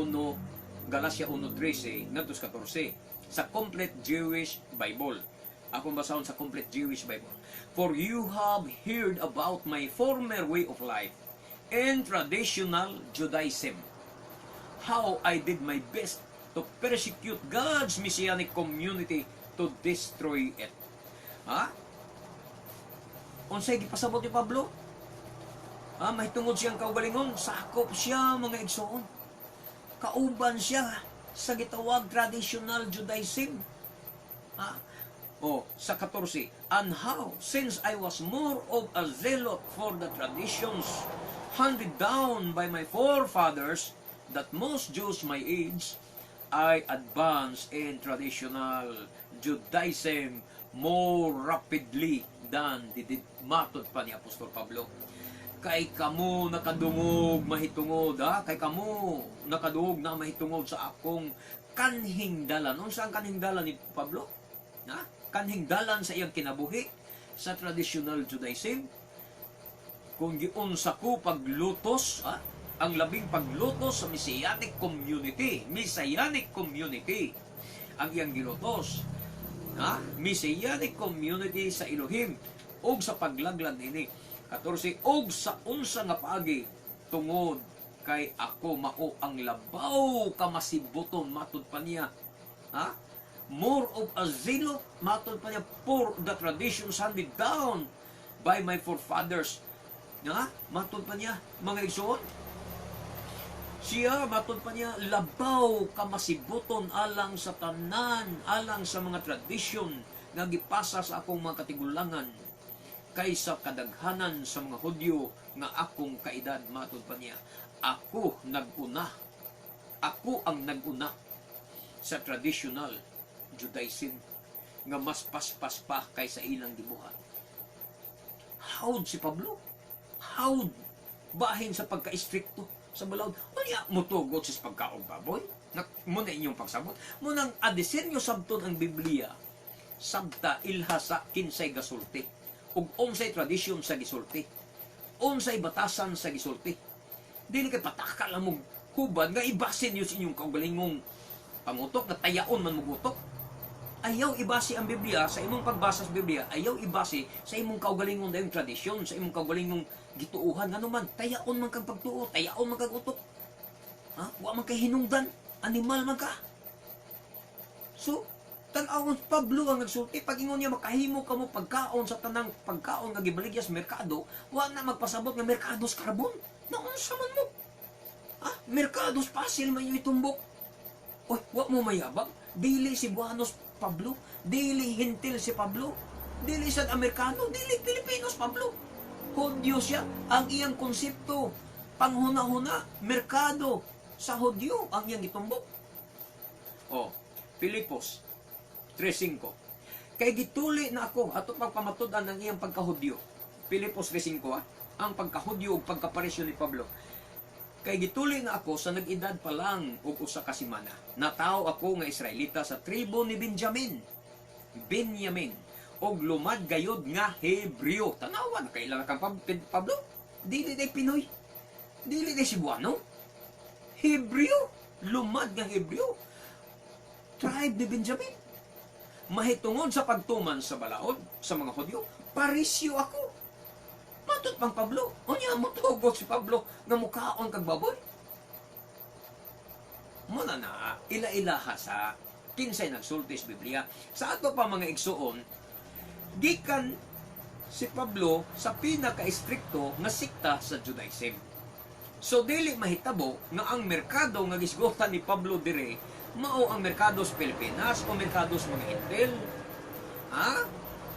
Galatia 1:13 ngadto sa 14 sa Complete Jewish Bible. Akong basahon sa Complete Jewish Bible. "For you have heard about my former way of life in traditional Judaism, how I did my best to persecute God's messianic community to destroy it." Ha? Unsay gipasabot ni Pablo? Ha, mahitungod siyang kaugalingon, sakop siya, mga igsoon. Kauban siya sa gitawag traditional Judaism. Ha? Oh, sa 14, "And how, since I was more of a zealot for the traditions handed down by my forefathers than most Jews my age, I advanced in traditional Judaism more rapidly than they did." Matod pa ni Apostol Pablo, kay kamo nakadungog mahitungod, ha, kay kamo nakadungog na mahitungod sa akong kanhingdalan. Unsa ang kanhingdalan ni Pablo, ha? Kanhingdalan sa iyang kinabuhi sa traditional Judaism, kung giunsa ko paglutos, ha? Ang labing paglutos sa Messianic community, Messianic community ang iyang gilutos, ha? Messianic community sa Elohim ug sa paglaglag nini. 14, "Og sa unsa nga paagi, tungod kay ako mao ang labaw ka masibuton," matud pa niya, ha, "more of a zealot," matud pa niya, "for the traditions handed down by my forefathers," ha. Matud pa niya, mga igsoon, siya, matud pa niya, labaw ka masibuton alang sa tanan, alang sa mga tradisyon nga gipasa sa akong mga katigulangan kaysa kadaghanan sa mga Hudyo nga akong kaedad. Matud pa niya, ako naguna, ako ang naguna sa traditional Judaism nga mas paspas pa kaysa ilang gibuhat. Hawd si Pablo. Hawd. Bahin sa pagka-istrikto sa balaod. Unya, mutugot sa pagkaon baboy. Na, mao na inyong pagsabot. Mao nang adisenyo sabton ang Biblia. Sabta ilha sa kinsay gasulti ug unsay tradisyon sa gisulti. Unsay batasan sa gisulti. Dili kay pataka lang mo hubad nga ibase niyo sa inyong kaugalingong pangutok na tayaon man mugutok. Ayaw ibase ang Biblia sa imong pagbasa sa Biblia, ayaw ibase sa imong kaugalingong dayong tradisyon, sa imong kaugalingong gituuhan. Ngano man, tayaon man kang pagtuo, tayaon man kang utok. Ha? Wa man kay hinungdan, animal man ka. So, tan-awon, Pablo ang nagsulti. Pag ingon niya makahimo kamo pagkaon sa tanang pagkaon nga gibaligya sa merkado, wa na magpasabot nga merkado sa karbon. Naunsa man mo? Ah, merkado sa pasil man yung itumbok. Oy, wa mo mayabang. Dili Cebuanos Pablo, dili Hintil si Pablo, dili sad Amerikano, dili Pilipinos Pablo. Hudyo siya. Ang iyang konsepto, panghuna-huna, merkado sa Hudyo ang iyang gitumbok. Oh, Pilipos 3:5. "Kay gituli na ako," ato pagpamatud-an ang iyang pagkahudyo. Pilipos 3:5 ah, ang pagkahudyo ug pagkaparisyo ni Pablo. "Kay gituli na ako sa nag-edad pa lang og 1 ka semana. Natawo ako nga Israelita sa tribo ni Benjamin. Benjamin og lumad gayod nga Hebreo." Tanawa na kailan kang Pablo? Dili day Pinoy. Dili day Cebuano. Hebreo, lumad nga Hebreo. Tribe ni Benjamin. "Mahitungod sa pagtuman sa balaod sa mga Hudyo, Parisyo ako." Matod pang Pablo. Unya mo tugot si Pablo nga mukaon kag baboy. Ila-ilaha sa kinsay nagsulti sa Biblia. Sa ato pa, mga igsuon, gikan si Pablo sa pinaka-istrikto nga sikta sa Judaism. So dili mahitabo nga ang merkado nga gisgutan ni Pablo dire mao ang merkado sa Pilipinas o merkado sa mga Hintil. Ha?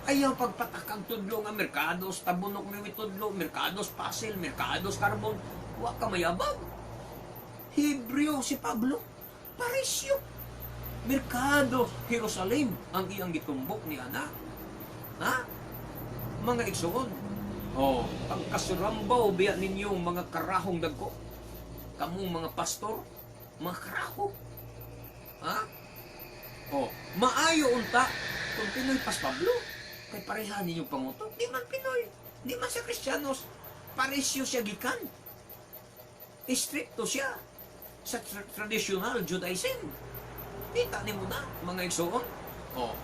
Ayaw pagpatakag tudlo nga merkado sa Tabunok may tudlo, merkado sa Pasil, merkado sa Carbon. Wa ka mayabag. Hebreo si Pablo. Parisyo. Merkado Jerusalem ang iyang gitumbok ni ana. Ha? Mga igsoon. Oh, pagkasurambaw biya ninyong mga karahong dagko. Kamong mga pastor, mga karaho. Ha? Oh, maayo unta kung Pinoy pas Pablo. Kay pareha ninyong pangutok. Di man Pinoy. Di man siya Kristiyanos. Parisyo siya gikan. Istrikto siya sa traditional Judaism. Kita ni mo na, mga igsoon. Oh.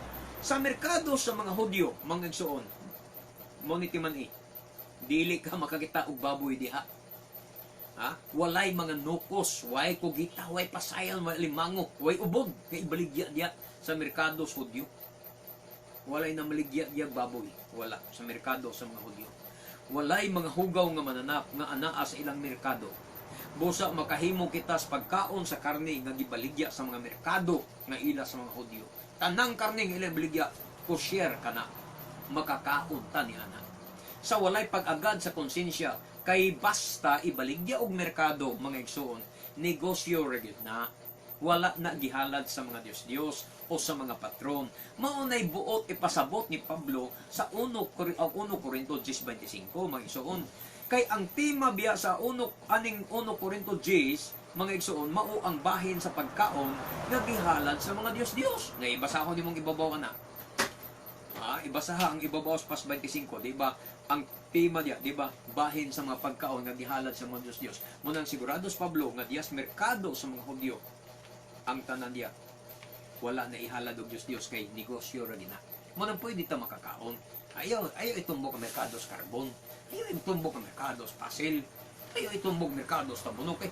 Sa merkado sa mga Hudyo, mga igsoon, mo ni man eh, dili ka makakita og baboy diha. Ha? Walay mga nukos, way kugita, way pasayan, way limango, way ubod kay ibaligya diha sa merkado sa Hudyo. Walay na maligya diha baboy, wala sa merkado sa mga Hudyo. Walay mga hugaw nga mananap nga anaa sa ilang merkado. Busa makahimo kita sa pagkaon sa karne nga gibaligya sa mga merkado nga ila sa mga Hudyo. Tanang karne nga ilang baligya, kosher kana. Makakaon ta ni ana. Sa walay pag-agad sa konsensya, kay basta ibaligya og merkado, mga igsuon, negosyo ra gyud na. Wala na gihalad sa mga Diyos-Diyos o sa mga patron. Mao nay buot ipasabot ni Pablo sa 1 Corinto 10:25, mga igsuon. Kay ang tema biya sa 1 aning 1 Corinto 10, mga igsuon, mao ang bahin sa pagkaon nga gihalad sa mga Diyos-Diyos. Nga ibasahon nimong ibabaw ana. Ah, ibasaha ang ibabaw sa pas 25, di ba? Ang tema diya, di ba? Bahin sa mga pagkaon nga gihalad sa mga Diyos-Diyos. Munang sigurado sa Pablo nga diyas merkado sa mga Hudyo ang tanan diya wala na ihalad og Diyos-Diyos kay negosyo ra gina. Munang pwede ta makakaon. Ayaw, ayaw itumbok ang merkado sa Carbon. Ayaw itumbok ang merkado sa Pasil. Ayaw itumbok merkado sa Tabunok. Kay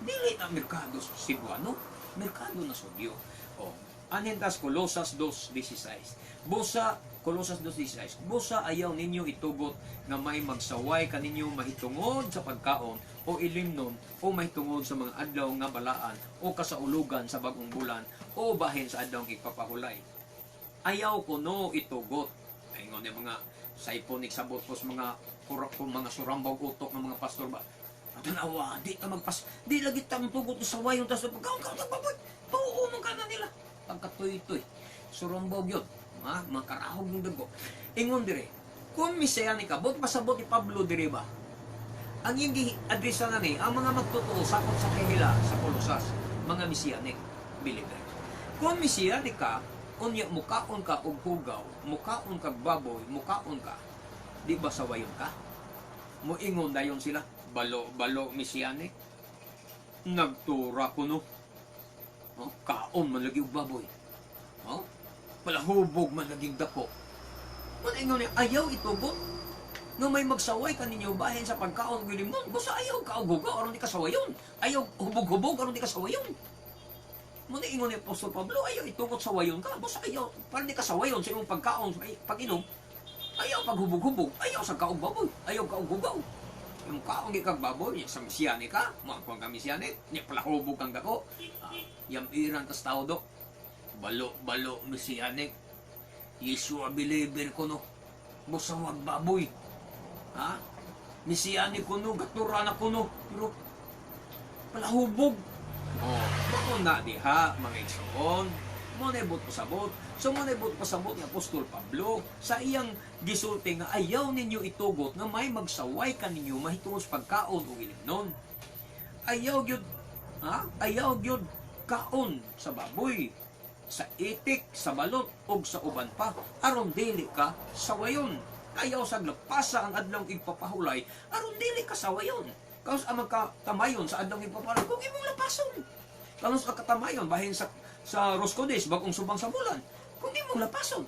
dili na merkado sa Cebuano. Merkado na sa Hudyo. O, anhin tas Colosas 2:16. Busa, Colosas 2:16. Busa ayaw ninyo itugot nga may magsaway kaninyo mahitungod sa pagkaon o ilimnon o mahitungod sa mga adlaw nga balaan o kasaulugan sa bagong bulan o bahin sa adlaw igpapahulay. Ayaw kuno itugot. Ingon yung mga saipon sabot ko sa mga kung mga surambaw utok ng mga pastor ba. Tanawa, di ta magpas, di lagi ta tugot sa wayon tas pagkaon ka baboy. Tuo man kana nila. Pagkatuy-tuy. Surambaw gyud. Ha, mga karahog ng dugo. Ingon dire, kung misaya ni ka, bot pasabot ni Pablo dire ba? Ang iyang gi-adresa na ni, ang mga magtotoo sakop sa kahila sa Colosas, mga Messianic believer. Kung Messianic ka, unya mukaon ka og hugaw, mukaon kag baboy, mukaon ka, di ba sawayon ka? Moingon dayon sila, balo balo Messianic. Nagtura ko no. Oh, kaon man lagi og baboy. Oh, palahubog man laging dako. Man ingon niya, ayaw itugot nga may magsaway kaninyo bahin sa pagkaon og limon. Basta ayaw ka og hugaw aron di ka sawayon. Ayaw hubog-hubog aron di ka sawayon. Muna ingon ni Apostol Pablo, ayaw itugot sawayon ka. Basta ayaw, para di ka sawayon sa imong pagkaon, ay, pag-inom. Ayaw paghubog-hubog, ayaw sa kaog baboy, ayaw kaog hugaw. Yung kaon gi kag baboy, sa Messianic ka, mga ka Messianic, niya palahubog kang dako. Ah, yamiran tas tao do. Balo, balo, Messianic. Yeshua believer ko no. Busa wag baboy. Ha? Messianic ko no, gatura na ko no. Pero, palahubog. Oh, mao na diha, mga igsoon. Mo na ibot pasabot. So mo na ibot pasabot ni Apostol Pablo sa iyang gisulti nga ayaw ninyo itugot nga may magsaway kaninyo mahitungod sa pagkaon o ilimnon. Ayaw gyud, ha? Ayaw gyud kaon sa baboy, sa itik, sa balot ug sa uban pa aron dili ka sawayon. Ayaw sa lapasa ang adlong igpapahulay aron dili ka sawayon. Kaos ang magkatamayon sa adlong igpapahulay kung imong lapason. Kanos ang katamayon bahin sa Roscodes bagong subang sa bulan kung imong lapason.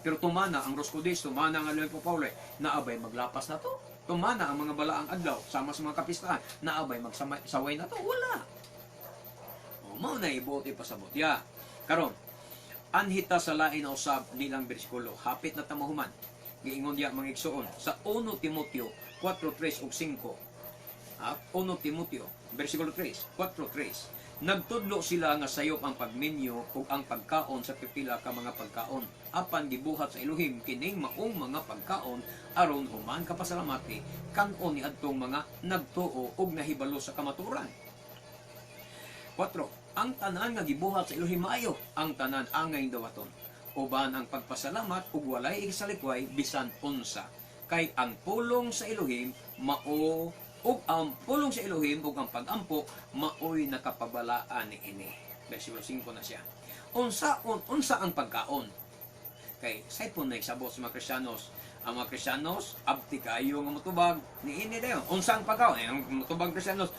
Pero tumana ang Roscodes, tumana ang adlong igpapahulay, naabay maglapas na to. Tumana ang mga balaang adlaw sama sa mga kapistahan, naabay magsaway na to. Wala. Oh, mao na ibuot ipasabot ya. Karon, anhita sa lain na usab nilang bersikulo. Hapit na ta mahuman. Giingon diya, mga igsuon, sa 1 Timoteo 4:3 ug 5. Ah, 1 Timoteo, versikulo 3, 4:3. Nagtudlo sila nga sayop ang pagminyo ug ang pagkaon sa pipila ka mga pagkaon. Apan gibuhat sa Elohim kining maong mga pagkaon aron human kapasalamati kan-on ni adtong mga nagtuo ug nahibalo sa kamatuoran. 4. Ang tanan nga gibuhat sa Elohim maayo, ang tanan angay dawaton. Uban ang pagpasalamat ug walay isalikway bisan unsa. Kay ang pulong sa Elohim mao ug ang pulong sa Elohim ug ang pagampo maoy nakapabalaan niini. Versikulo 5 na siya. Unsa ang pagkaon? Kay saypon na isabot sa mga Kristiyanos. Ang mga Kristiyanos, abti kayo nga motubag niini dayon. Unsa ang pagkaon? Eh, ang motubag Kristiyanos,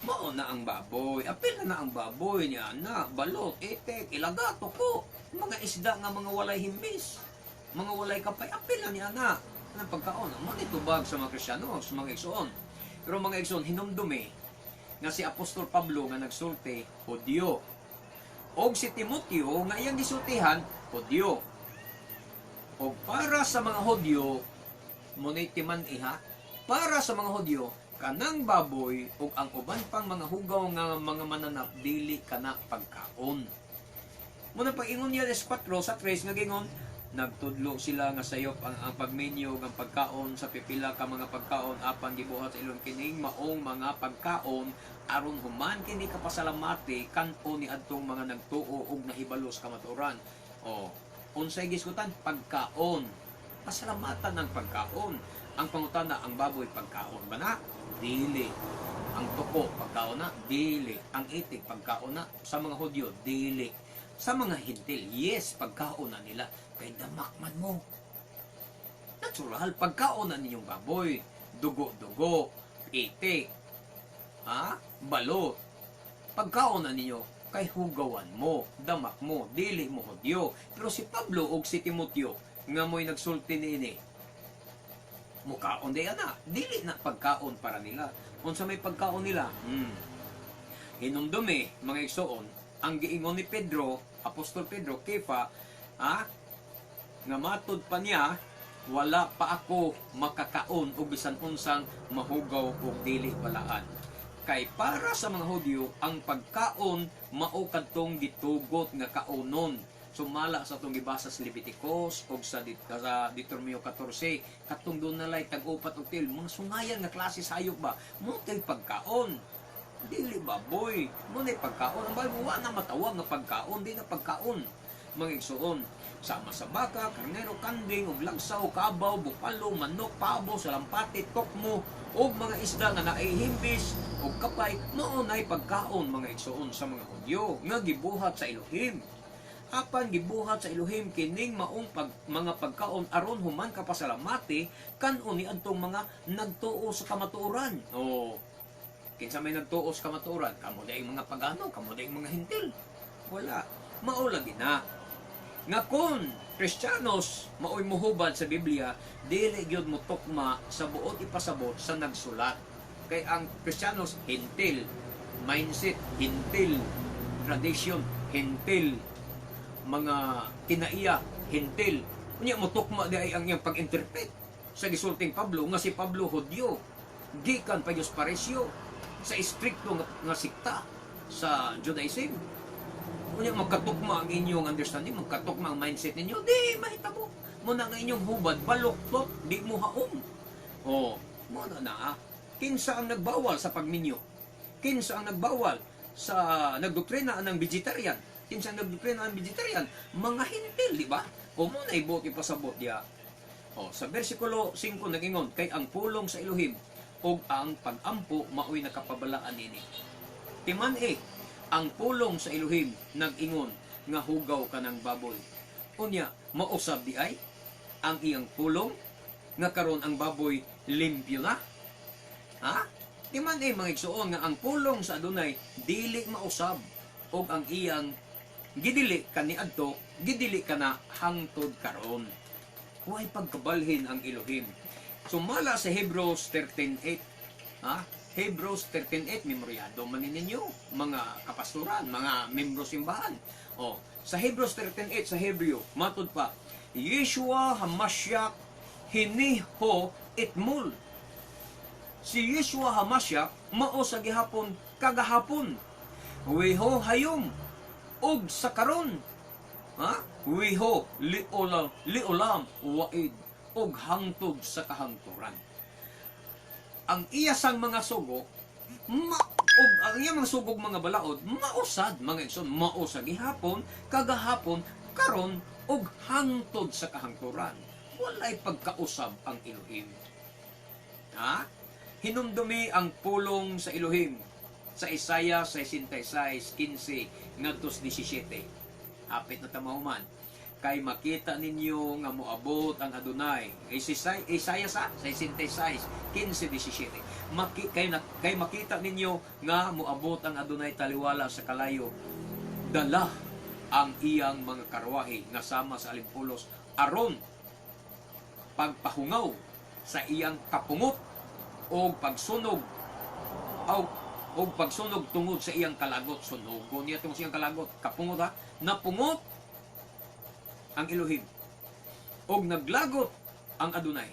mao na ang baboy. Apil na na ang baboy niya na balot, itik, ilaga, tuko, mga isda nga mga walay himbis, mga walay kapay, apil na niya na. Anong pagkaon? Mao ni tubag sa mga Kristiyanos, mga igsoon. Pero mga igsoon, hinumdumi nga si Apostol Pablo nga nagsulti, Hudyo. Og si Timoteo nga iyang gisultihan, Hudyo. Og para sa mga Hudyo, muna'y timan iha, para sa mga Hudyo, kanang baboy ug ang uban pang mga hugaw nga mga mananap dili kana pagkaon. Muna pag-ingon niya des 4 sa 3 nga gingon, nagtudlo sila nga sayop ang pagminyo ang pagkaon sa pipila ka mga pagkaon, apan gibuhat sa Elohim kining maong mga pagkaon aron human kini kapasalamati kan-on ni adtong mga nagtuo ug nahibalo sa kamatuoran. O, unsay gisgutan? Pagkaon. Pasalamatan ng pagkaon. Ang pangutana, ang baboy pagkaon ba na? Dili. Ang tuko pagkaon na? Dili. Ang itik pagkaon na? Sa mga Hudyo, dili. Sa mga Hintil, yes, pagkaon na nila. Kay damak man mo. Natural, pagkaon na ninyong baboy. Dugo-dugo, itik, ha? Balot. Pagkaon na ninyo, kay hugawan mo, damak mo, dili mo Hudyo. Pero si Pablo ug si Timoteo, nga mo'y nagsulti niini, mukaon di ana, dili na pagkaon para nila. Unsa may pagkaon nila? Hinumdumi, mga igsoon, ang giingon ni Pedro, Apostol Pedro, Kefa, nga matud pa niya, "Wala pa ako makakaon og bisan unsang mahugaw ug dili balaan." Kay para sa mga Hudyo, ang pagkaon mao kadtong gitugot nga kaonon. Sumala sa atong gibasa sa Leviticus o sa Deuteronomio 14, katong dunalay tag-upat og til, mga sungayan nga klase sa hayop ba, mao tay pagkaon. Dili baboy, mao nay pagkaon. Ang baboy, wa na matawag nga pagkaon, di na pagkaon. Mga igsoon, sama sa baka, karnero, kanding, ug lagsaw, kabaw, bupalo, manok, pabo, salampati, tokmo, ug mga isda nga naihimbis, ug kapay, mao nay pagkaon, mga igsoon, sa mga Hudyo, nga gibuhat sa Elohim. Apan gibuhat sa Elohim kining maong mga pagkaon aron human kapasalamati kan-on ni adtong mga nagtuo sa kamatuoran. O kinsa may nagtuo sa kamatuoran? Kamo diay mga pagano, kamo diay mga Hintil. Wala. Mao lagi na nga kung Kristiyanos maoy muhubad sa Biblia, dili gyud mo tukma sa buot ipasabot sa nagsulat. Kay ang Kristiyanos Hintil, mindset Hintil, tradition Hintil, mga kinaiya Hintil. Unya mo tukma di ay ang iyang pag-interpret sa gisulting Pablo, nga si Pablo Hudyo gikan pa Diyos paresyo sa istrikto nga sikta sa Judaism. Unya magkatukma ang inyong understanding, magkatukma ang mindset ninyo, di mahitabo mo na ang inyong hubad baluktot, di mo haom. O mo na na kinsa ang nagbawal sa pagminyo? Kinsa ang nagbawal sa nagdoktrina ng vegetarian? Kinsa ang nagdoktrina ng vegetarian? Mga Hintil, di ba? O mo na ibuot ipasabot diya. O, sa versikulo 5 nagingon, kay ang pulong sa Elohim ug ang pagampo maoy nakapabalaan nini. Timan eh, ang pulong sa Elohim nag-ingon nga hugaw ka ng baboy. Unya, mausab di ay ang iyang pulong nga karon ang baboy limpyo na? Ha? Timan eh, mga igsoon, nga ang pulong sa Adunay dili mausab og ang iyang gidili kaniadto, gidili kana hangtod karon. Huwag pagkabalhin ang Elohim. Sumala sa Hebrews 13:8, ha? Hebrews 13:8, memoryado man ni ninyo, mga kapastoran, mga membro simbahan. Oh, sa Hebrews 13:8 sa Hebreo, matud pa, Yeshua Hamashiach hiniho itmul. Si Yeshua Hamashiach mao sa gihapon kagahapon. Weho hayom ug sa karon. Ha? Weho liolam liolam waid ug hangtod sa kahangturan. Ang iya sang mga sugo ma ug ang iya mga sugog mga balaod mausad, mga igsoon, mao sa gihapon kagahapon, karon ug hangtod sa kahangturan. Walay pagkausab ang Elohim, ha? Hinumdumi ang pulong sa Elohim sa Isaiah 66:15 ngadto 17. Hapit na ta mahuman. Kay makita ninyo nga moabot ang Adonay. Isaiah sa 66:15 17. Kay makita ninyo nga moabot ang Adonay taliwala sa kalayo, dala ang iyang mga karwahe nga sama sa alimpulos, aron pagpahungaw sa iyang kapungot o pagsunog o pagsunog tungod sa iyang kalagot. Sunogon niya tungod sa iyang kalagot, kapungot, ha. Napungot ang Elohim og naglagot ang Adonay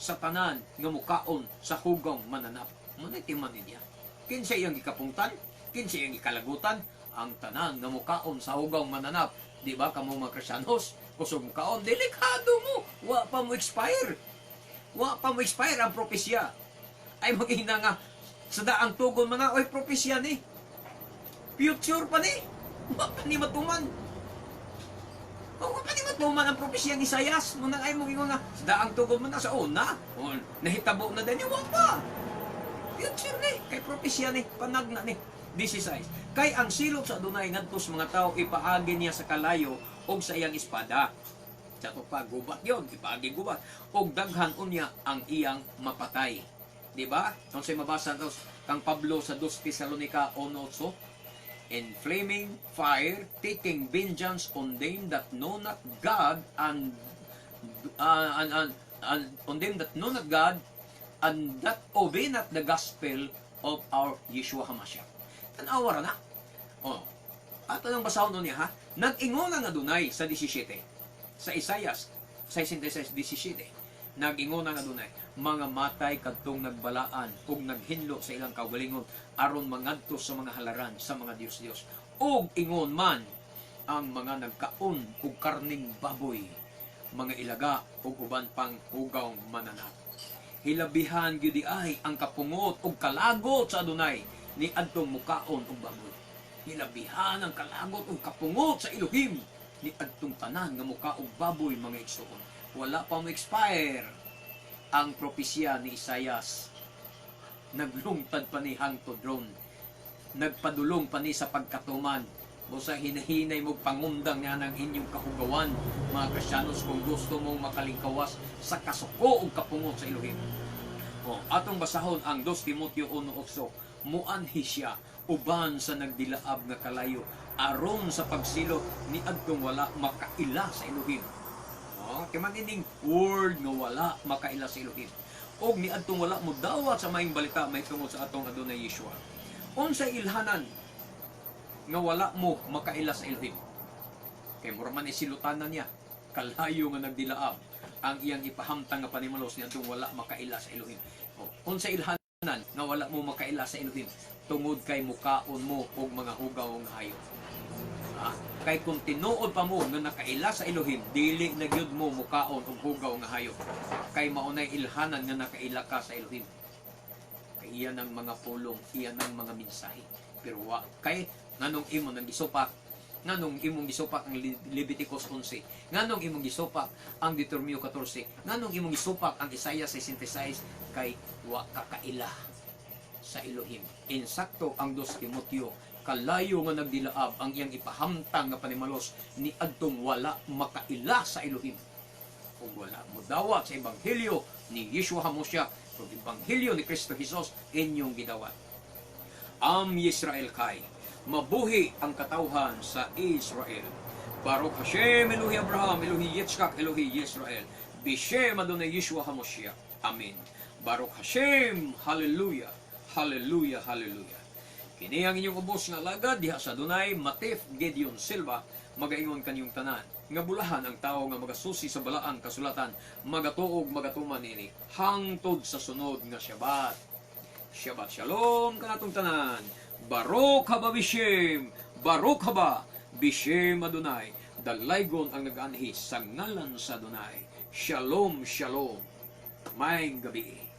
sa tanan nga mukaon sa hugaw mananap. Munay timan niya, kinsa iyang gikapungtan, kinsa iyang gikalagutan? Ang tanan nga mukaon sa hugaw mananap. Di ba kamo mga Kristiyanos, kusog mukaon? Delikado mo. Wa pa mo expire, wa pa mo expire ang propesya. Ay mag-ina nga sa daang tugon man na, oy, propesya ni, future pa ni, wa pa ni matuman. O, wa pa ni matuman ang propesya ni Isayas. Munang ay mo ingon nga sa daang tugon man na sa una. O, nahitabo na din, wa pa. Future ni, kay propesya ni, panagna ni. 16. Kay ang silot sa Adonay ngadto sa mga tao ipaagi niya sa kalayo og sa iyang espada. Sa to pa gubat yon, ipaagi gubat. Og daghan unya ang iyang mapatay. Di ba? Kung say mabasa to kang Pablo sa 2 Tesalonica 1:8, in flaming fire, taking vengeance on them that know not God and on them that know not God and that obey not the gospel of our Yeshua HaMashiach. Tanawa ra na. Oh. Ato nang basahon niya, ha. Nag-ingon ang Adonay sa 17. Sa Isayas 66:17. Nag-ingon ang Adonay, mga matay kadtong nagbalaan ug naghinlo sa ilang kaugalingon aron mangadto sa mga halaran sa mga dios-dios. Ug ingon man ang mga nagkaon og karning baboy, mga ilaga ug uban pang hugaw mananap. Hilabihan gyud ay ang kapungot ug kalagot sa Adonay ni adtong mukaon og baboy. Hilabihan ang kalagot ug kapungot sa Elohim ni adtong tanan nga mukaon og baboy, mga igsoon. Wala pa mo expire ang propesya ni Isayas. Naglungtad pa ni hangtod ron. Nagpadulong pa ni sa pagkatuman. Busa hinahinay mo pangundang niya ng inyong kahugawan, mga Kristiyanos, kung gusto mong makalingkawas sa kasuko ug kapungot sa Elohim. O, atong basahon ang 2 Timoteo 1:8. Muanhi siya uban sa nagdilaab nga kalayo aron sa pagsilot ni adtong wala makaila sa Elohim. O, kay man ining word nga wala makaila sa Elohim. Og ni adtong wala mo dawat sa maayong balita mahitungod sa atong Adonay Yeshua. Unsay ilhanan nga wala mo makaila sa Elohim? Kay mura man isilutanan niya, kalayo nga nagdilaab ang iyang ipahamtang nga panimalos ni adtong wala makaila sa Elohim. O, unsay ilhanan nga wala mo makaila sa Elohim? Tungod kay mukaon mo og mga hugaw nga hayop. Ha? Kay kung tinuod pa mo nga nakaila sa Elohim, dili na gyud mo mukaon og hugaw nga hayop. Kay maunay ilhanan nga nakaila ka sa Elohim. Kay iyan ang mga pulong, iyan ang mga mensahe. Pero wa kay nganong imo nang gisupak, nganong imong gisupak ang Leviticus 11, nganong imong gisupak ang Deuteronomio 14, nganong imong gisupak ang Isaiah 66? Kay wa ka kaila sa Elohim. Insakto ang 2 Timoteo, kalayo nga nagdilaab ang iyang ipahamtang nga panimalos ni adtong wala makaila sa Elohim ug wala modawat sa ebanghelyo ni Yeshua HaMashiach ug ebanghelyo ni Kristo Jesus inyong gidawat. Am Yisrael kay mabuhi ang katawhan sa Israel. Baruch Hashem Elohi Abraham, Elohi Yitzchak, Elohi Yisrael. Bishem Adonai Yeshua HaMashiach. Amen. Baruch Hashem. Hallelujah. Hallelujah, hallelujah. Kini ang inyong ubos nga alagad diha sa Adonai, Matif Gideon Silva, magaingon kaninyong tanan nga bulahan ang tao nga magasusi sa balaang kasulatan, magatuo ug magatuman niini, hangtod sa sunod nga Shabbat. Shabbat shalom kanatong tanan. Baruch haba bishem, Baruch haba bishem Adonai. Dalaygon ang nag-anhi sa ngalan sa Adonai. Shalom, shalom. Maayong gabii.